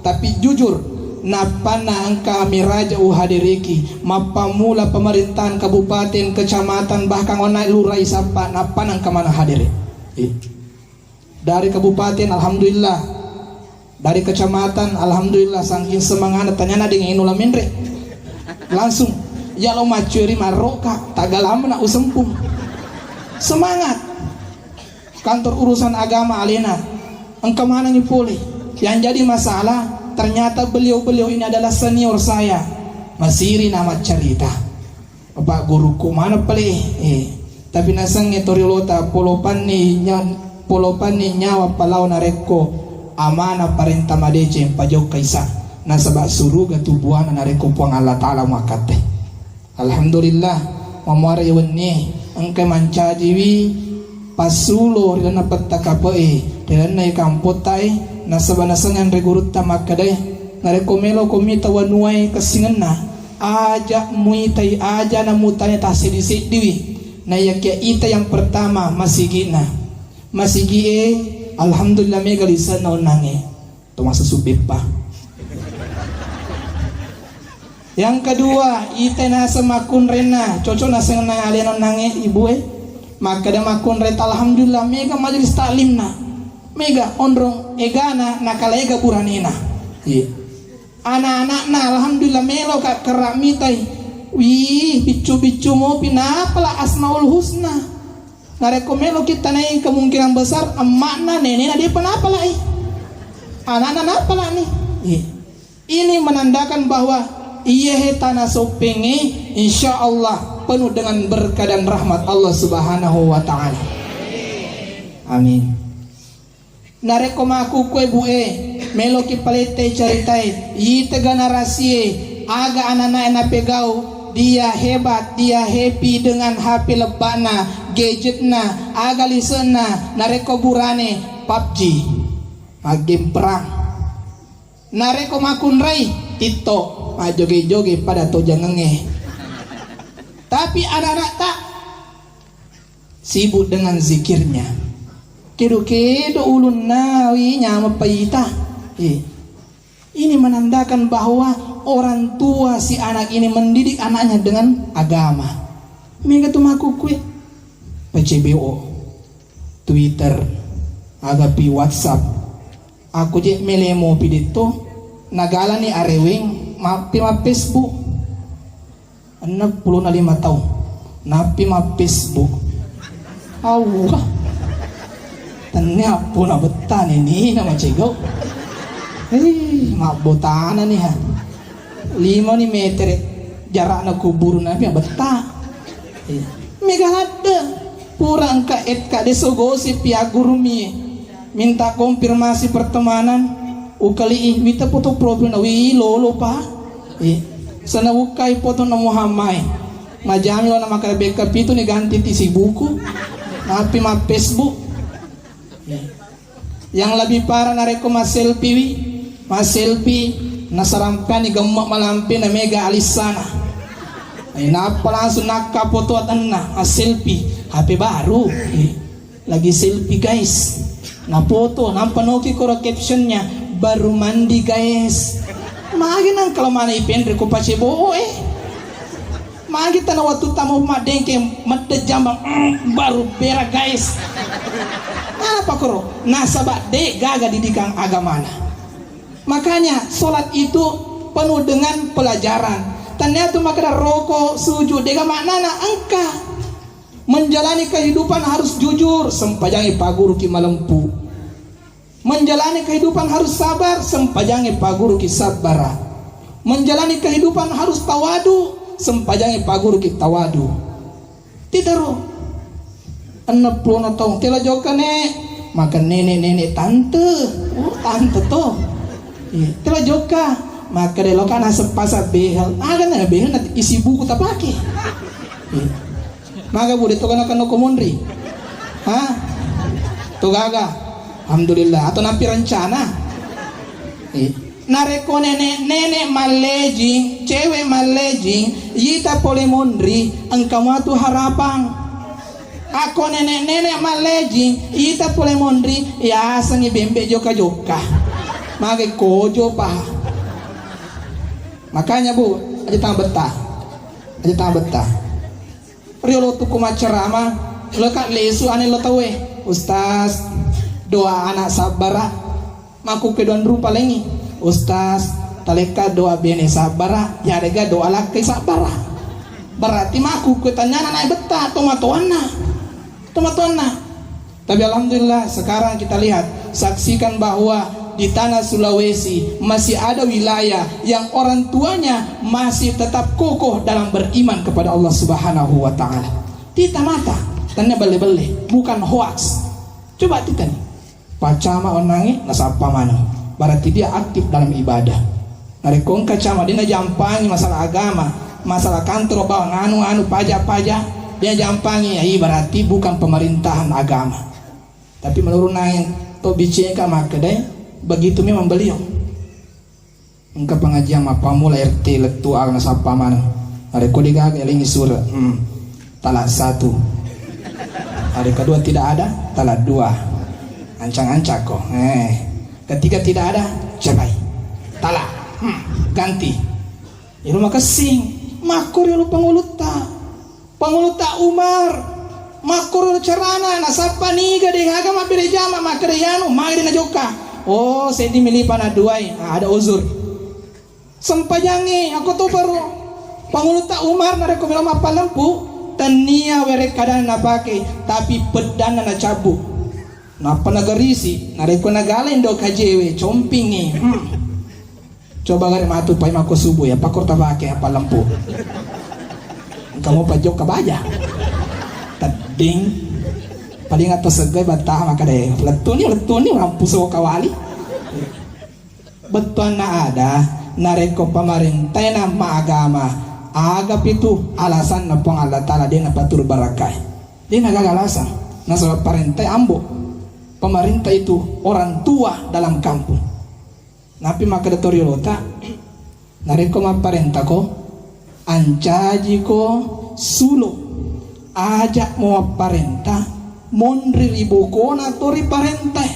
Tapi jujur, nappanna engka miraja uhadiriki, mappamula pemerintahan kabupaten, kecamatan, bahkan onna lura isappa, nappanna engka maneng hadiri. Iya. Dari kabupaten, alhamdulillah. Dari kecamatan, alhamdulillah, saking semangana tanyana dengan inu la menre. Langsung, ya lo macueri marroka, tagalamna usempung. Semangat. Kantor urusan agama alena. Engka manengi pole. Yang jadi masalah, ternyata beliau-beliau ini adalah senior saya. Masiri nama cerita. Bapak guruku mana pale? Eh, tapi nasengnge toriolota polopanni nya-, polopanni nyawa palao narekko amanah parenta madeceng pajokka isa. Nasaba suruga tu buana narekko Puang Allah Ta'ala muakkatte. Alhamdulillah, mamuara wennie engka mancajiwi passulo ri lalenna petta kape'e, ri lalenna kampottae, nasaba nasengnge anre gurutta makkedae, narekko meloko mita wanuae kessingenna, aja muitai, aja namutanai tasseddi-seddiwi. Naiyakia ita yang pertama masigi'na. Masigi'e, alhamdulillah mega lise'na onnangnge. Tomasa subbeppa. Yang kedua, ita naseng makkunrenna, cocok naseng na alena nange ibue. Makkeda makkunreta, alhamdulillah, mega majelis taklimna. Mega onrong egana, nakala ega buranena. Iya. Anak-anakna, alhamdulillah, melo ka kerra mitai. Wih, biccu-biccu mopi napala Asmaul Husna. Narekko meloki tanai, kemungkinan besar emma'na, nenena depa napalai. Anakna napalani. Iya. Ini menandakan bahwa Iyahe tana soppengnge, insya Allah penuh dengan berkah dan rahmat Allah Subhanahu wa Ta'ala. Amin. Narekko makkukkue, Bu e, meloki palettai caritae, ita generasie, aga ananae napegau, dia hebat, dia happy dengan H P lebba'na, gadgetna, aga lise'na, narekko burane, pubg, maggame perang. Narekko makkunrai, TikTok, majjoge-joge pada tojangengnge. Tapi anak-anak tak sibuk dengan zikirnya. Kedo-kedo ulunna wi nyameng paita. Eh, ini menandakan bahwa orang tua si anak ini mendidik anaknya dengan agama. Mega tu makukkue. P C B O, Twitter, agapi WhatsApp. Aku je melemo pidetto, nagalani areweng, mappi ma Facebook. Enneng pulona lima taung, nappi ma Facebook. Awwa. Tennia puna bettane ni na macegau. Hei, mabbotana ni ha. Lima ni metere jarakna kuburu nabi betta. Eh, mega ladde. Pura engka et ka deso gosip ya gurumi. Minta konfirmasi pertemanan, ukali'i, wita foto profilna, wi, lolo, Pak. Eh, sana ukkai fotona Muhammad. Majami wana makkeda bekka pitu ni ganti ti si buku. Nappi ma Facebook. Eh. Yang lebih parah narekko ma selfie wi, ma selfie nasarampani gemme malampe na mega alissana. Eh, nappa langsung nakka foto atenna, ma selfie, H P baru. Eh. Lagi selfie guys, na foto, nampa noki koro captionnya, "Baru mandi guys." Magi nang kalau mana ipenre ko pace boho eh. Magi tana waktu tamu madengke medde jambang, "Mm, baru berak guys." Apa koro? Nasaba de gaga didikan agamana. Makanya sholat itu penuh dengan pelajaran. Tania tu makada roko, sujud, dega maknana engka. Menjalani kehidupan harus jujur, sempajangi paguruki malempu. Menjalani kehidupan harus sabar, sempajangi paguruki sabbara. Menjalani kehidupan harus tawadu, sempajangi paguruki tawadu. Titaro. Enneng pulona taung, tela jokka ne, maka nenek-nenek tante. Oh, tante to. Iya, tela jokka, maka de loka naseppa sa behel. Aga na behel na isi buku tapake. Iya. Maga bu de to kana kana ko monri? Ha? To gaga. Alhamdulillah. Atau nampi rencana? Eh. Narekko nenek-nenek mallejing, cewek mallejing, yita pole monri, engka matu harapang. Akko nenek-nenek mallejing, yita pole monri, yasengi bembe jokka-jokka. Mage kojo pa. Makanya bu, aja tang betah. Aja tang betah. Riolo tu ku maccerama, leka lesu ane lo tauwe. Ustaz, doa anak sabbara. Makkukke doang rupa lengi. Ustaz, talekka doa bene sabbara, yarega doa lakkai sabbara. Berarti makkukke tanyana nae betta, tomatoanna. Tomatoanna. Tapi alhamdulillah, sekarang kita lihat, saksikan bahwa di tanah Sulawesi masih ada wilayah yang orang tuanya masih tetap kokoh dalam beriman kepada Allah Subhanahu wa Ta'ala. Tita mata, tanya belle-belle, bukan hoax. Coba titani. Pacama onnangi, nasappa maneng. Berarti dia aktif dalam ibadah. Narekko engka cama de najampangi masalah agama, masalah kantoro bawang anu-anu pajak-pajak, de najampangi, ya, iya berarti bukan pemerintahan agama. Tapi menurut naeng to bicengka makkedai, begitu memang beliau. Engka pengajian mappamula R T lettu aga nasappa maneng. Narekko de gaga elengi sure, hmm, talak satu. Hari kedua tidak ada, talak dua. Ancang-ancang ko. Eh. Ketiga tidak ada, cerai. Talak. Hmm, ganti. Iro makessing. Makko riolo pangulutta. Pangulutta Umar. Makkoro carana, nasappa niga de gaga mabbere jama, makkeda yanu, magi de najokka. Oh, seddi milipa na duai. Ah, ada uzur. Sempajangnge, ako to baru. Pangulutta Umar narekko melo mappalempu, tennia werekkadana napake, tapi peddanna nacabbu. Nappa nagarisi, narekko nagala indo kajewe, compingngi. Hmm. Coba gare matu pai mako subuh ya, pakor tabake apa lempu. Engka mo pajokka baja. Tedding. Paling atau segai bata maka deh. Lettuni, lettuni, mampu so kawali. Bettuanna ada, narekko pamarentai na maagama, aga pitu alasanna Puang Allah Ta'ala de napaturu barakkai. De nagaga alasang. Nasaba parentai ambo. Pemerintah itu orang tua dalam kampung. Napi makkeda to riolota, narekko mapparentako, ancajiko sulo, aja'mo mapparenta, monri ri bokona to riparentae,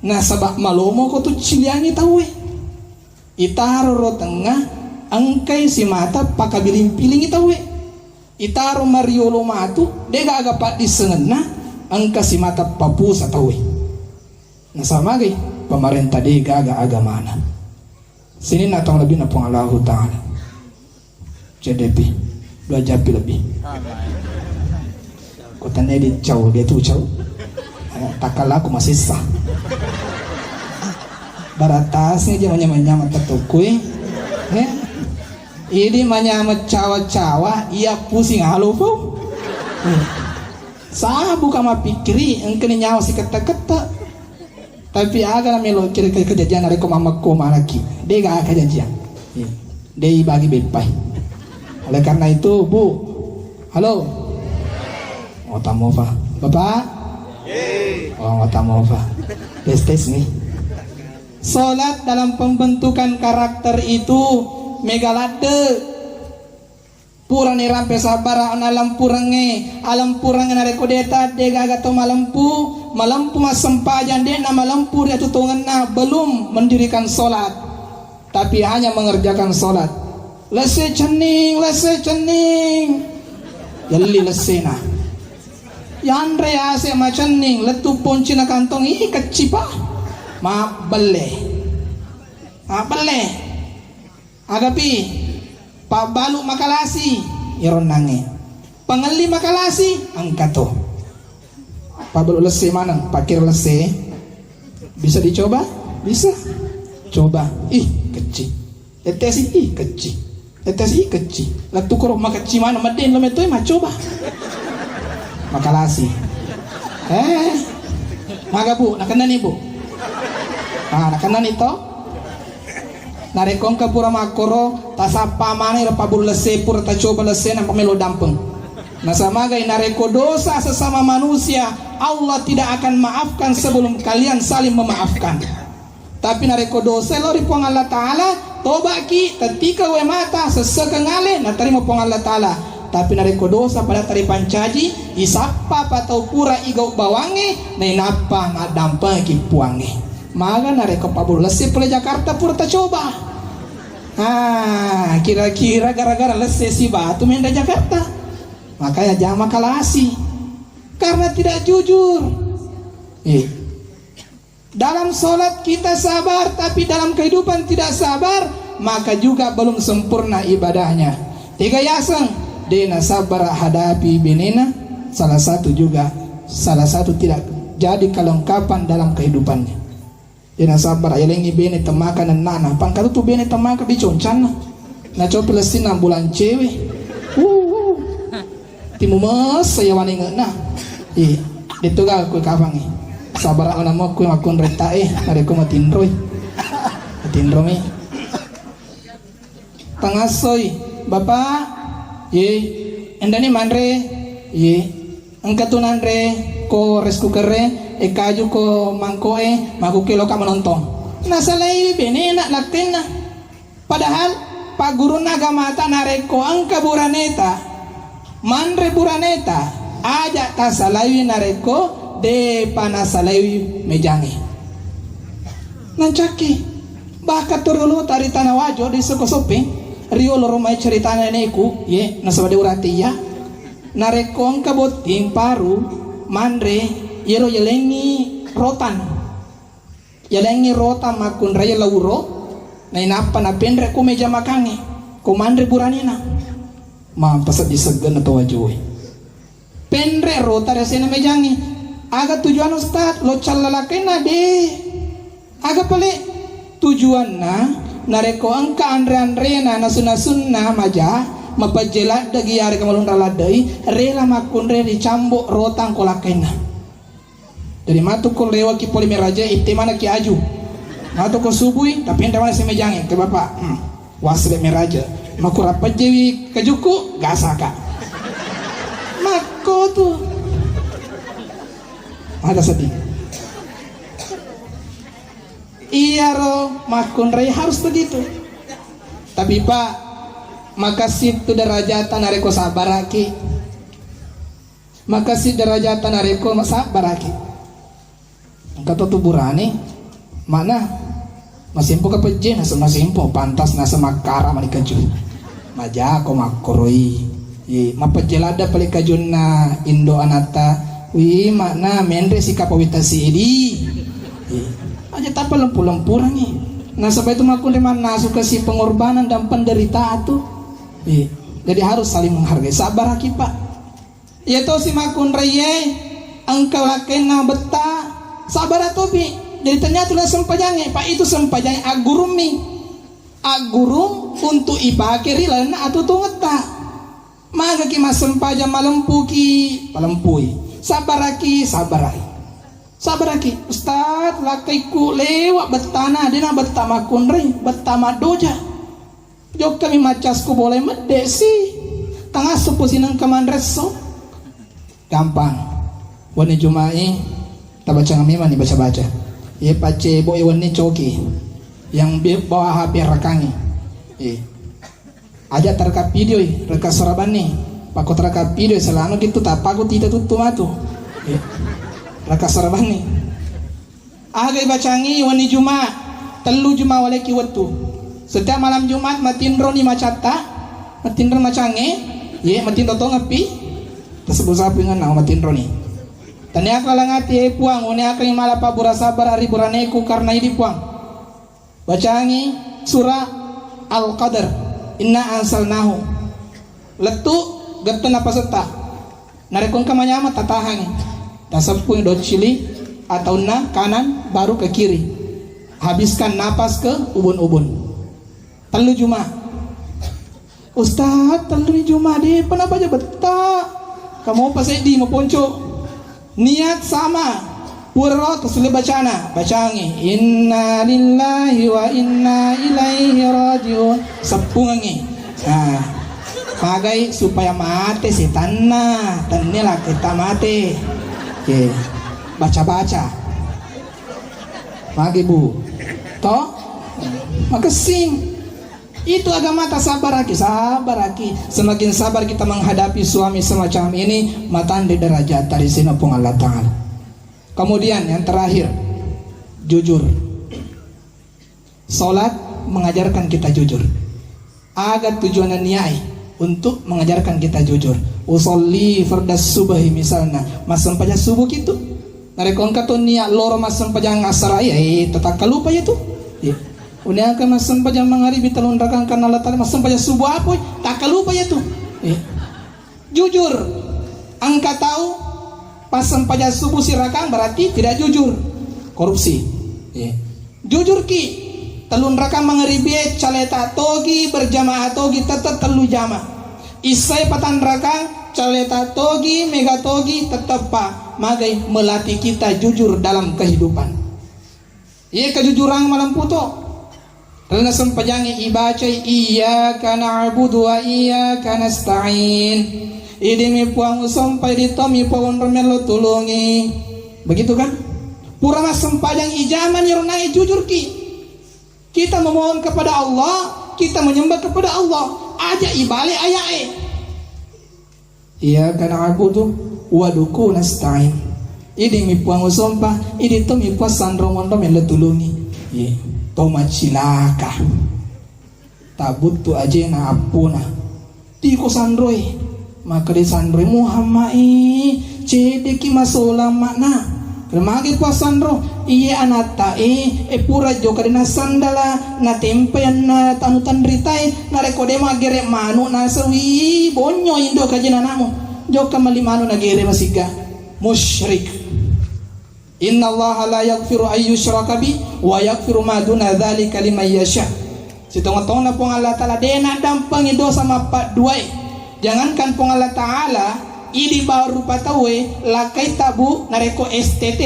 nasaba malomoko tu ciliangi tauwe. Itaro ro tengnga, engkai simata pakabiling-pilingi tauwe. Itaro mariolo matu, de gaga paddissengenna, engka simata papusa tauwe. Nasaba magai, pemerintah de gaga agamana. Sininna taung lebihna Puang Allahu Ta'ala. C D P, dua jampi lebih. Ko tenne di cau, dia tu cau. Eh, takkalaku masessa. Baratasnya je manyama-nyama tetukui. Eh, idi manyama cawa-cawa, iya pusing alo po. Eh, sabu ka mapikkiri, engkani nyawa siketta-ketta. Tapi aga na melo kira-kira kejadian narekko mammekko manaki. De ga kejadian. Iya. De bagi beppai. Oleh karena itu, Bu. Halo. Otamofa. Bapak? Oh, otamofa. Tes tes nih. Salat dalam pembentukan karakter itu mega ladde. Purani rampe sabbara na lempurengnge, alempurengnge narekko de tadde gaga to malempu, malempu massempajang, de na malempu ri atutongenna, belum mendirikan sholat, tapi hanya mengerjakan sholat. Lesse cenning, lesse cenning. Yelli lessena. Yanre ase macenning, lettu ponci na kantong, ih kecci pa. Mabbelle. Mabbelle. Agapi, pabbalu makalasi, ironnangnge. Pangelli makalasi, engka to. Pabbalu lesse maneng, pakkira lesse. Bisa dicoba? Bisa. Coba. Ih, kecci. Tettesi, ih, kecci. Tettesi, ih, kecci. Lettu koro makecci maneng, meddeng lo metoi, macoba. Makalasi. Eh, maga, Bu, nakennani, Bu? Ah, nakennani to? Narekko engka pura makkoro, tasappa maneng ro pabbulu lesse, pura tacoba lesse, nampa melo dampeng. Nasaba magai narekko dosa sesama manusia, Allah tidak akan maafkan sebelum kalian saling memaafkan. Tapi narekko dosa lo ri Puang Allah Ta'ala, tobaki, tettika wae mata, sessekeng ale, natarima Puang Allah Ta'ala. Tapi narekko dosa pada taripancaji, isappa pa tau pura igau bawangnge, nainappa maddampengki Puangnge. Maga narekko pabbulu lesse pole Jakarta pura tacoba. Ah, kira-kira gara-gara lesse sibatu menre Jakarta. Makanya jama kalasi. Karena tidak jujur. Eh. Dalam sholat kita sabar, tapi dalam kehidupan tidak sabar, maka juga belum sempurna ibadahnya. Tega yaseng, de nasabbara hadapi benena, salah satu juga, salah satu tidak jadi kelengkapan dalam kehidupannya. Iya nasabbara, yalengngi bene temmaka nennana. Pangkatutu bene temmaka biconcanna. Nacopi lessinna bulan cewe. Uh, uh. Timu messa ya waninge'na. Iya. Detto ga kue kapangi. Sabara mana mo kue makkunretta e. Narekko matinroi. Matinromi. Tangassoi, Bapak? Ye. Endani manre? Ye. Engka tu nanre ko rice cooker e, e kaju ko mangko e, makuke loka manontong. Nasalai benena lakkenna. Padahal paggurunna agamata narekko engka buraneta, manre buraneta, aja tasalaiwi narekko depa nasalaiwi mejangnge. Nancakki, bahkan to riolota ri Tana Wajo, Desa Kosoppeng, riolo romai ceritana neneku, ye, nasaba de urate iya. Narekko engka botting paru, manre, yero yalengngi rotan. Yalengngi rotan makkunrai lauro, nainappa napenre ko meja makangnge, ko manre buranena. Mampa seddi seggenna to Wajoe. Penre rota riasena mejangnge. Aga tujuan Ustaz? Lo calla lakkainna de. Aga pale tujuanna? Narekko engka anre-anrena nasu-nasunna maja, mapejje laddegi yarega malunra laddei, rela makkunrai ricambo rotang ko lakkainna. Jadi matu ko lewaki pole meraja, itte manaki aju. Matu ko subui, tapi enda mana semejange ke bapak. Hmm. Wasle meraja. Makura pejjewi kajukku, gasaka. Makko tu. Ada sedih. Iyaro makkunrai harus begitu. Tapi Pak, makasih tu derajata narekko sabaraki. Makasih derajata narekko sabbaraki. Engka to tu burane, makna masempo kapejje, nasa masempo, pantas nasa makkara mani kaju. Majako makkoroi. Ye, mapejje ladda pale kajunna indo anatta. Wi, makna menre sikapa wita sidi. Ye, aja tappa lempu-lempurangi. Nasaba itu makkunrai mannasu kasi pengorbanan dan penderitaan tu. Ye, jadi harus saling menghargai. Sabbaraki, Pak. Iya tosi makkunraiye, engka lakkainna betta, sabbara topi. Jadi ternyata na sempajangnge, Pak, itu sempajangnge aggurummi. Aggurung untuk ipake ri lalenna atutungetta. Magaki massempajang malempuki, palempui. Sabbaraki, sabbarai. Sabbaraki, Ustaz, lakkaikku lewa bettana, dena betta makkunrai, betta maddoja. Jokkami maccasku bolae medde si. Tangassu pusinengka manresso. Gampang. Wenni Juma'i tabacang memang ni baca-baca. Ye pacce bo wenni coki. Yang bi- bawa H P rekangi. Eh. Aja tareka video i, reka suara banni. Pako tareka video i, selama gitu tapaku tita tuttu matu. Eh. Reka suara banni. Aga ibacangi wenni Juma, tellu Juma waleki wettu. Setiap malam Jumat matinroni macatta, matinro macangnge, ye matinro tongeppi, tersebut sapingan nau matinroni. Taniaka laleng ati, eh Puang, uniakangi mala pabbura sabbara ri buraneku karena idi Puang. Bacangi surah Al-Qadar, inna anzalnahu. Lettu gette napasetta. Narekko engka manyameng, tatahangi. Taseppungi doccili ataunna kanan, baru ke kiri. Habiskan napas ke ubun-ubun. Tellu Juma. Ustaz, tellu Juma depa nabaca betta. Kamu apa seddi maponco? Niat sama. Puraro tasulle bacana, bacangi inna lillahi wa inna ilaihi rajiun. Seppungengi. Nah, magai supaya mate setanna, tenne laketta mate. Oke. Baca-baca. Magi bu. To? Makessing. Itu agama ta sabbaraki, sabbaraki. Semakin sabar kita menghadapi suami semacam ini, matanre derajat dari sini Puang Allah Ta'ala. Kemudian yang terakhir, jujur. Salat mengajarkan kita jujur. Aga tujuanna nia'i untuk mengajarkan kita jujur. Usolli fardas subhi misalna, massempajang subuh kitu. Narekko engka to nia loro massempajang asara iya, eh, tatakkalupa iya tu. Iya. Uniaka massempajang mangaribi telung rakang karena Allah Ta'ala, massempajang subuh apa, eh, takkalupa iya tu. Iya. Jujur, engka tau passempajang subuh sirakang berarti tidak jujur, korupsi. Iya. Jujur ki, telung rakang mangaribie caleta togi, berjamaah togi, tetap tellu jama. Isai patang rakang caleta togi, mega togi, tetap pa magai melatih kita jujur dalam kehidupan. Iya kejujuran malempu to. Lalenna sempajangnge ibacai, "Iyyaka na'budu wa iyyaka nasta'in." Idimi Puang usompai, idi tommi Puang onro mello tulungi. Begitu kan? Pura massempajang ijamani ro nae jujurki. Kita memohon kepada Allah, kita menyembah kepada Allah. Aja ibale ayae. Iyyaka na'budu wa iyyaka nasta'in. Idimi Puang usompa, idi tommi Puang sanro monro mello tulungi. Ye, to macilaka. Tabuttu ajena appona. Tiko sanroi. Maka de sanroi Muhammad i. Cedeki masolang makna. Remage Puang sanro, iye anatta e, e pura jokka de nassandala, natempai anna tanu tanrita e, narekko de maggere manu nasewi bonyo indo kajina anakmu, jokka melli manu nagere masigga. Musyrik. Innallaha la yaghfiru an yushraka bi wa yaghfiru ma duna dzalika liman yasha. Sitongeng-tongengna Puang Allah Ta'ala, de' naddampengi dosa mappadduae. Jangankan Puang Allah Ta'ala, idi bawang rupa tauwe, lakkaita, Bu, narekko S T T,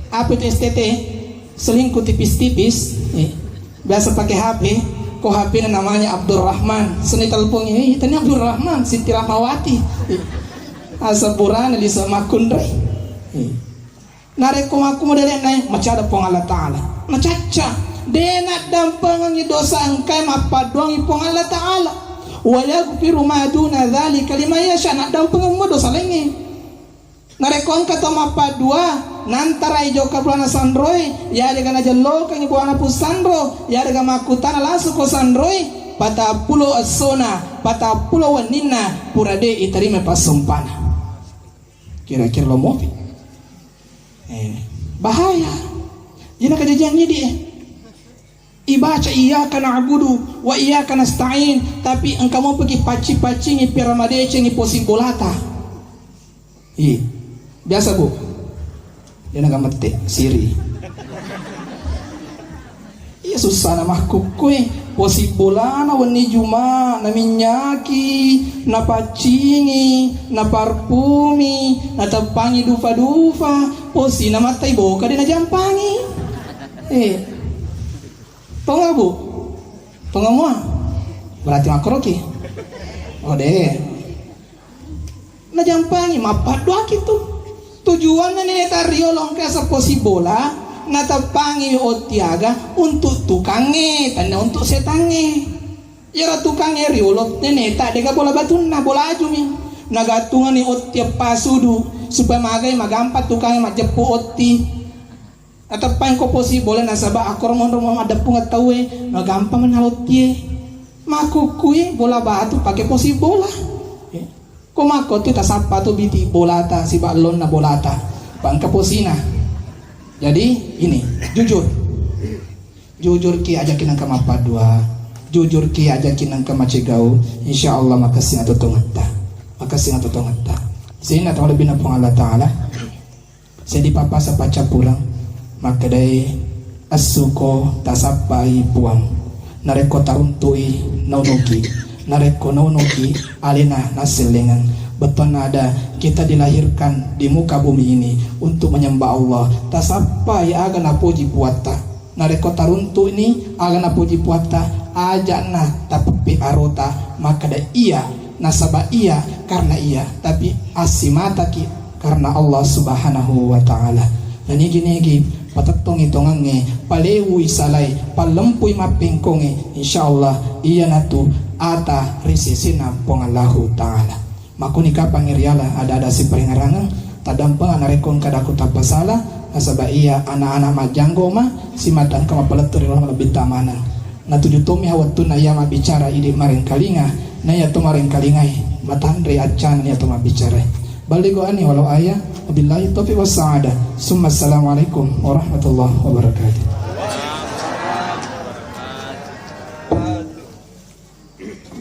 apa itu S T T? Selingkuh tipis-tipis, eh, biasa pakai H P, ko H P-na namanya Abdurrahman, seni telepon ini, "Eh, tanya Abdurrahman, Siti Rahmawati." Eh, asa burane lisa makkunrai. Eh. Narekko makku modele'na, eh, macada Puang Allah Ta'ala. Macacca. De' naddampengengi dosa engkae mappadduangi Puang Allah Ta'ala. "Wa yaghfiru ma duna dzalika liman yasha," naddampengeng mo dosa laingnge. Narekko engka tau mappaddua, nantarai jokka buana sanroe, yarega najellokengi buana pung sanro, yarega makkutana langsung ko sanroe, patappulo essona, patappulo wenninna, pura de' iterima passumpana. Kira-kira lo mopi. Eh, bahaya. Ina kejadian ini, eh. Ibaca iyyaka na'budu wa iyyaka nasta'in, tapi engka mopi ki pacci-paccingi, pira madecengi posing bolata. Iya. Biasa, Bu. Dia naga mette, siri. Iya, sussana makkukkue. Posing bolana wenni Juma, naminyaki, napaccingi, naparfumi, nateppangi dufa-dufa. Posina mattai boka de' najampangi. Eh. Tonga, Bu? Tonga mua? Berarti makkoroki? Oh, de'. Najampangi, mappadduaki tu. Tujuanna neneta riolo engka seppo sibola, nateppangi otti aga untuk tukangnge, tanna untuk setangnge. Iyaro tukangnge riolo neneta dega bola batunna, bola ajumi. Nagattunganni otti eppa sudu, supaya magai magampa tukangnge majjeppu otti. Nateppai ko posi bola nasaba akkoro monro maddeppungeng tauwe, nagampang mennalottie. Makkukkui bola batu pake posi bola. Eh, ko makko tu tasappa tu biti bolata siba ellonna bolata. Pangka posina. Jadi ini jujur. Jujur ki ajaki nengka mappaddua. Jujur ki ajaki nengka macegau. Insya Allah makessing atau tongetta. Makessing atau tongetta. Sehingga tau lebih Puang Allah Ta'ala. Seddi papasa paccappureng, makkedai, "Essuko tasappai Puang. Narekko taruntu'i, naunuki. Narekko naunuki, alena nassellengeng." Bettuanna ada, kita dilahirkan di muka bumi ini untuk menyembah Allah. Tasappai aga napoji Puatta. Narekko taruntu'ni aga napoji Puatta, aja'na tapeppe arota, makkeda iya, nasaba iya, karena iya, tapi assimataki karena Allah Subhanahu wa Ta'ala. Nanigi-nigi patettongi tongengnge, palewui salai, pallempui mappengkongnge, insya Allah iyanatu ata ri sesena Puang Allahu Ta'ala. Makkuni kapang riala ada-ada siparingerangeng, taddampeng narekko engka daku tappasala, nasaba iya anak-anak majjanggo ma, simata engka mapalettu ri laleng lebbi tamaneng. Natuju tommi ha wettunna iya mabbicara idi marengkalinga, na iya to marengkalingai matanre accana iya to mabbicarai. Ballighu anni walau aya, wabillahi taufiq wassa'adah. Summa assalamualaikum warahmatullahi wabarakatuh.